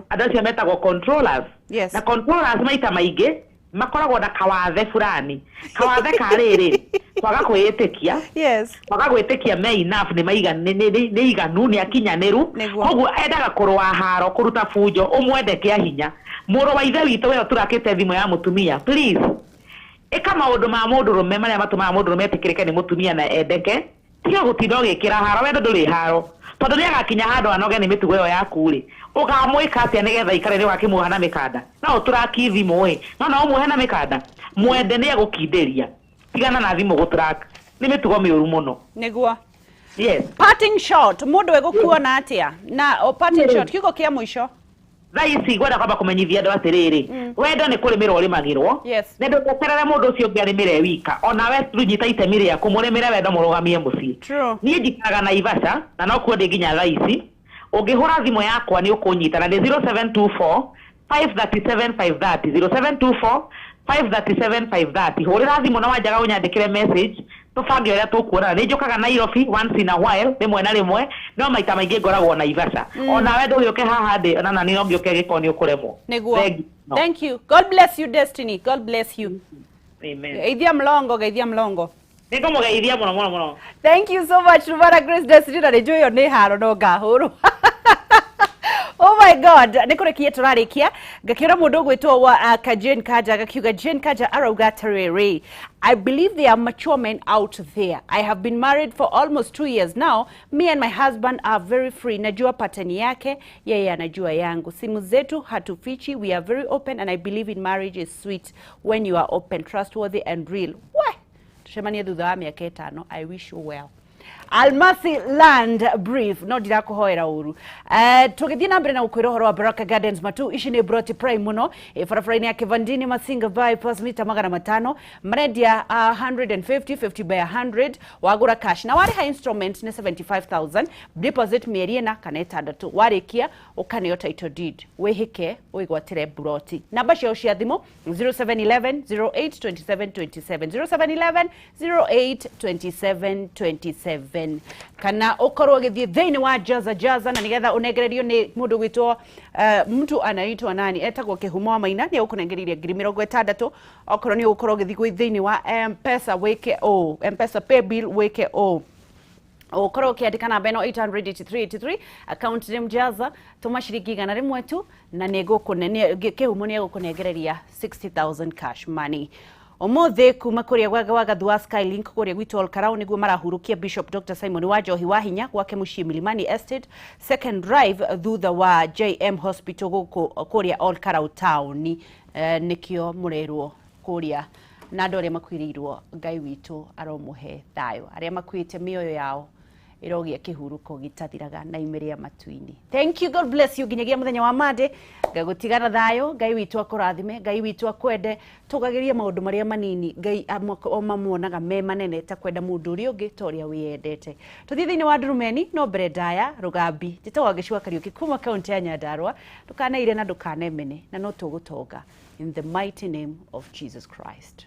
Andũ acio metagwo controllers. Na controllers maita maingĩ makoragwo na kawathe fulani. Kawathe ka rĩrĩ, kwaga kwĩĩtĩkia. Kwaga gwĩtĩkia me enough, nĩ maiga, nĩ iganu, nĩ akinyanĩru. Koguo endaga kũrũa haro, kũruta bunjo, ũmwende kĩa hinya. Mũrũ wa ithe witũ we ũturakĩte thimũ ya mũtumia, please ĩka maũndũ ma mũndũrũme marĩa matũmaga mũndũrũme etĩkĩrĩke nĩ mũtumia na endeke. Tiga gũtinda ũgĩkĩra haro, wendo ndũrĩ haro. Tondũ nĩ agakinya handũ anoge nĩ mĩtugo ĩyo yaku rĩ, ũkamwĩka atĩa nĩgetha aikare nĩ ũgakĩmuoha na mĩkanda? No ũtũraki thimũ ĩ, no no ũmuohe na mĩkanda. Mwende nĩ egũkindĩria. Tigana na thimũ gũtũraka. Nĩ mĩtugo mĩũru mũno.
Nĩguo.
Yes.
Parting shot, mũndũ egũkuona atĩa? Na o parting shot, kiugo kĩa mũico.
Thaa ici ngwenda kwamba kũmenyithia andũ atĩrĩrĩ, wendo nĩ kũrĩmĩrwo ũrĩmagĩrwo. Na ndũgeterere mũndũ ũcio ũngĩ arĩmĩre wika. Ona we rĩu nyita itemi rĩaku, mũrĩmĩre wendo mũrũgamie mũciĩ. Niĩ njikaraga Naivasha, na no kuo ndĩ nginya thaa ici. Ũngĩhũra thimũ yakwa nĩ ũkũnyita, na nĩ 0724 537 530, 0724 537 530. Hũrĩra thimũ na wanjaga ũnyandĩkĩre message, Tũbange ũrĩa tũkuonana. Nĩ njũkaga Nairobi once in a while, rĩmwe na rĩmwe, no maita maingĩ ngoragwo Naivasha. Onawe ndũgĩũke haha ndĩ, ona nani no ngĩũke gĩko nĩ ũkũremwo.
Nĩguo.
Thank you.
Thank you. God bless you, Destiny. God bless you.
Amen.
Geithia mlongo, geithia mlongo.
Nĩngũmũgeithia mũno mũno mũno.
Thank you so much, Rubara Grace Destiny. Na nĩ njũĩ ĩyo nĩ haro no ngahũrwo. Oh my God, nĩ kũrĩkia tũrarĩkia ngakĩona mũndũ ũgwĩtwo wa ka Jane Kaja gakiuga Jane Kaja arauga atĩrĩrĩ, I believe there are mature men out there. I have been married for almost 2 years now. Me and my husband are very free. Najua pattern yake, yeye anajua yangu. Simu zetu hatufichi. We are very open and I believe in marriage is sweet when you are open, trustworthy and real. We, tucemanie thutha wa mĩaka ĩtano. I wish you well. Almasi Land Brief no ndirakuhoera uru. Tugithie na mbere na gukwira uhoro wa Baraka Gardens Matu. Ici ni broti prime muno barabara-inĩ ya Kivandini Masinga bypass mita 500 marendia 150 50 by 100 wagura cash na wariha instrument ni 75,000 deposit mĩeri ĩna kana ĩtandatũ warikia ukaneo title deed wihike wigwatire broti. Namba ciao cia thimũ 0711 08 27 27 0711 08 27 27 kana ukorwo ũgĩthiĩ thĩinĩ wa Jaza Jaza na nigetha ũnengererio nĩ mũndũ gwĩtwo mtu anaitwa nani etagwo Kĩhumo wa Maina nĩ egũkũnengereirie 60,000 okorwo nĩ ũgũkorwo ũgĩthiĩ thĩinĩ wa M-Pesa wĩke ũũ M-Pesa pay bill wĩke ũũ ukorwo ukiandika namba ĩno 88383 account name Jaza tũma ciringi 100 tu na Kĩhumo nĩ egũkũnengereria 60,000 cash money. Ũmũthĩ kuma kũrĩa gwa Gathu wa Skylink kũrĩa gwitũ Olkarau nĩguo marahurukia Bishop Dr. Simon Wanjohi wa Hinya gwake mũciĩ Milimani Estate Second Drive thutha wa JM Hospital gũkũ kũrĩa Olkarau town. Nĩkĩo mũrerwo kũrĩa na andũ arĩa makuĩrĩirwo Ngai witũ aromũhe thayũ arĩa makuĩte mĩoyo yao ĩrogia kĩhurũko gĩtathiraga na imĩrĩa matu-inĩ. Thank you, God bless you nginyagia mũthenya wa Monday. Ngagũtigana thayũ, Ngai witũ akũrathime, Ngai witũ akwende, tũgagĩrie maũndũ marĩa manini Ngai mamuonaga me manene ta kwenda mũndũ ũrĩa ũngĩ ta ũrĩa wĩyendete. Tũthiĩ thĩinĩ wa Ndurumeni no mbere ndaya Rũgambi njĩtagwo Gĩcua Kariũki kuma kaunti ya Nyandarua. Ndũkaneire na ndũkanemene na no tũgũtonga in the mighty name of Jesus Christ.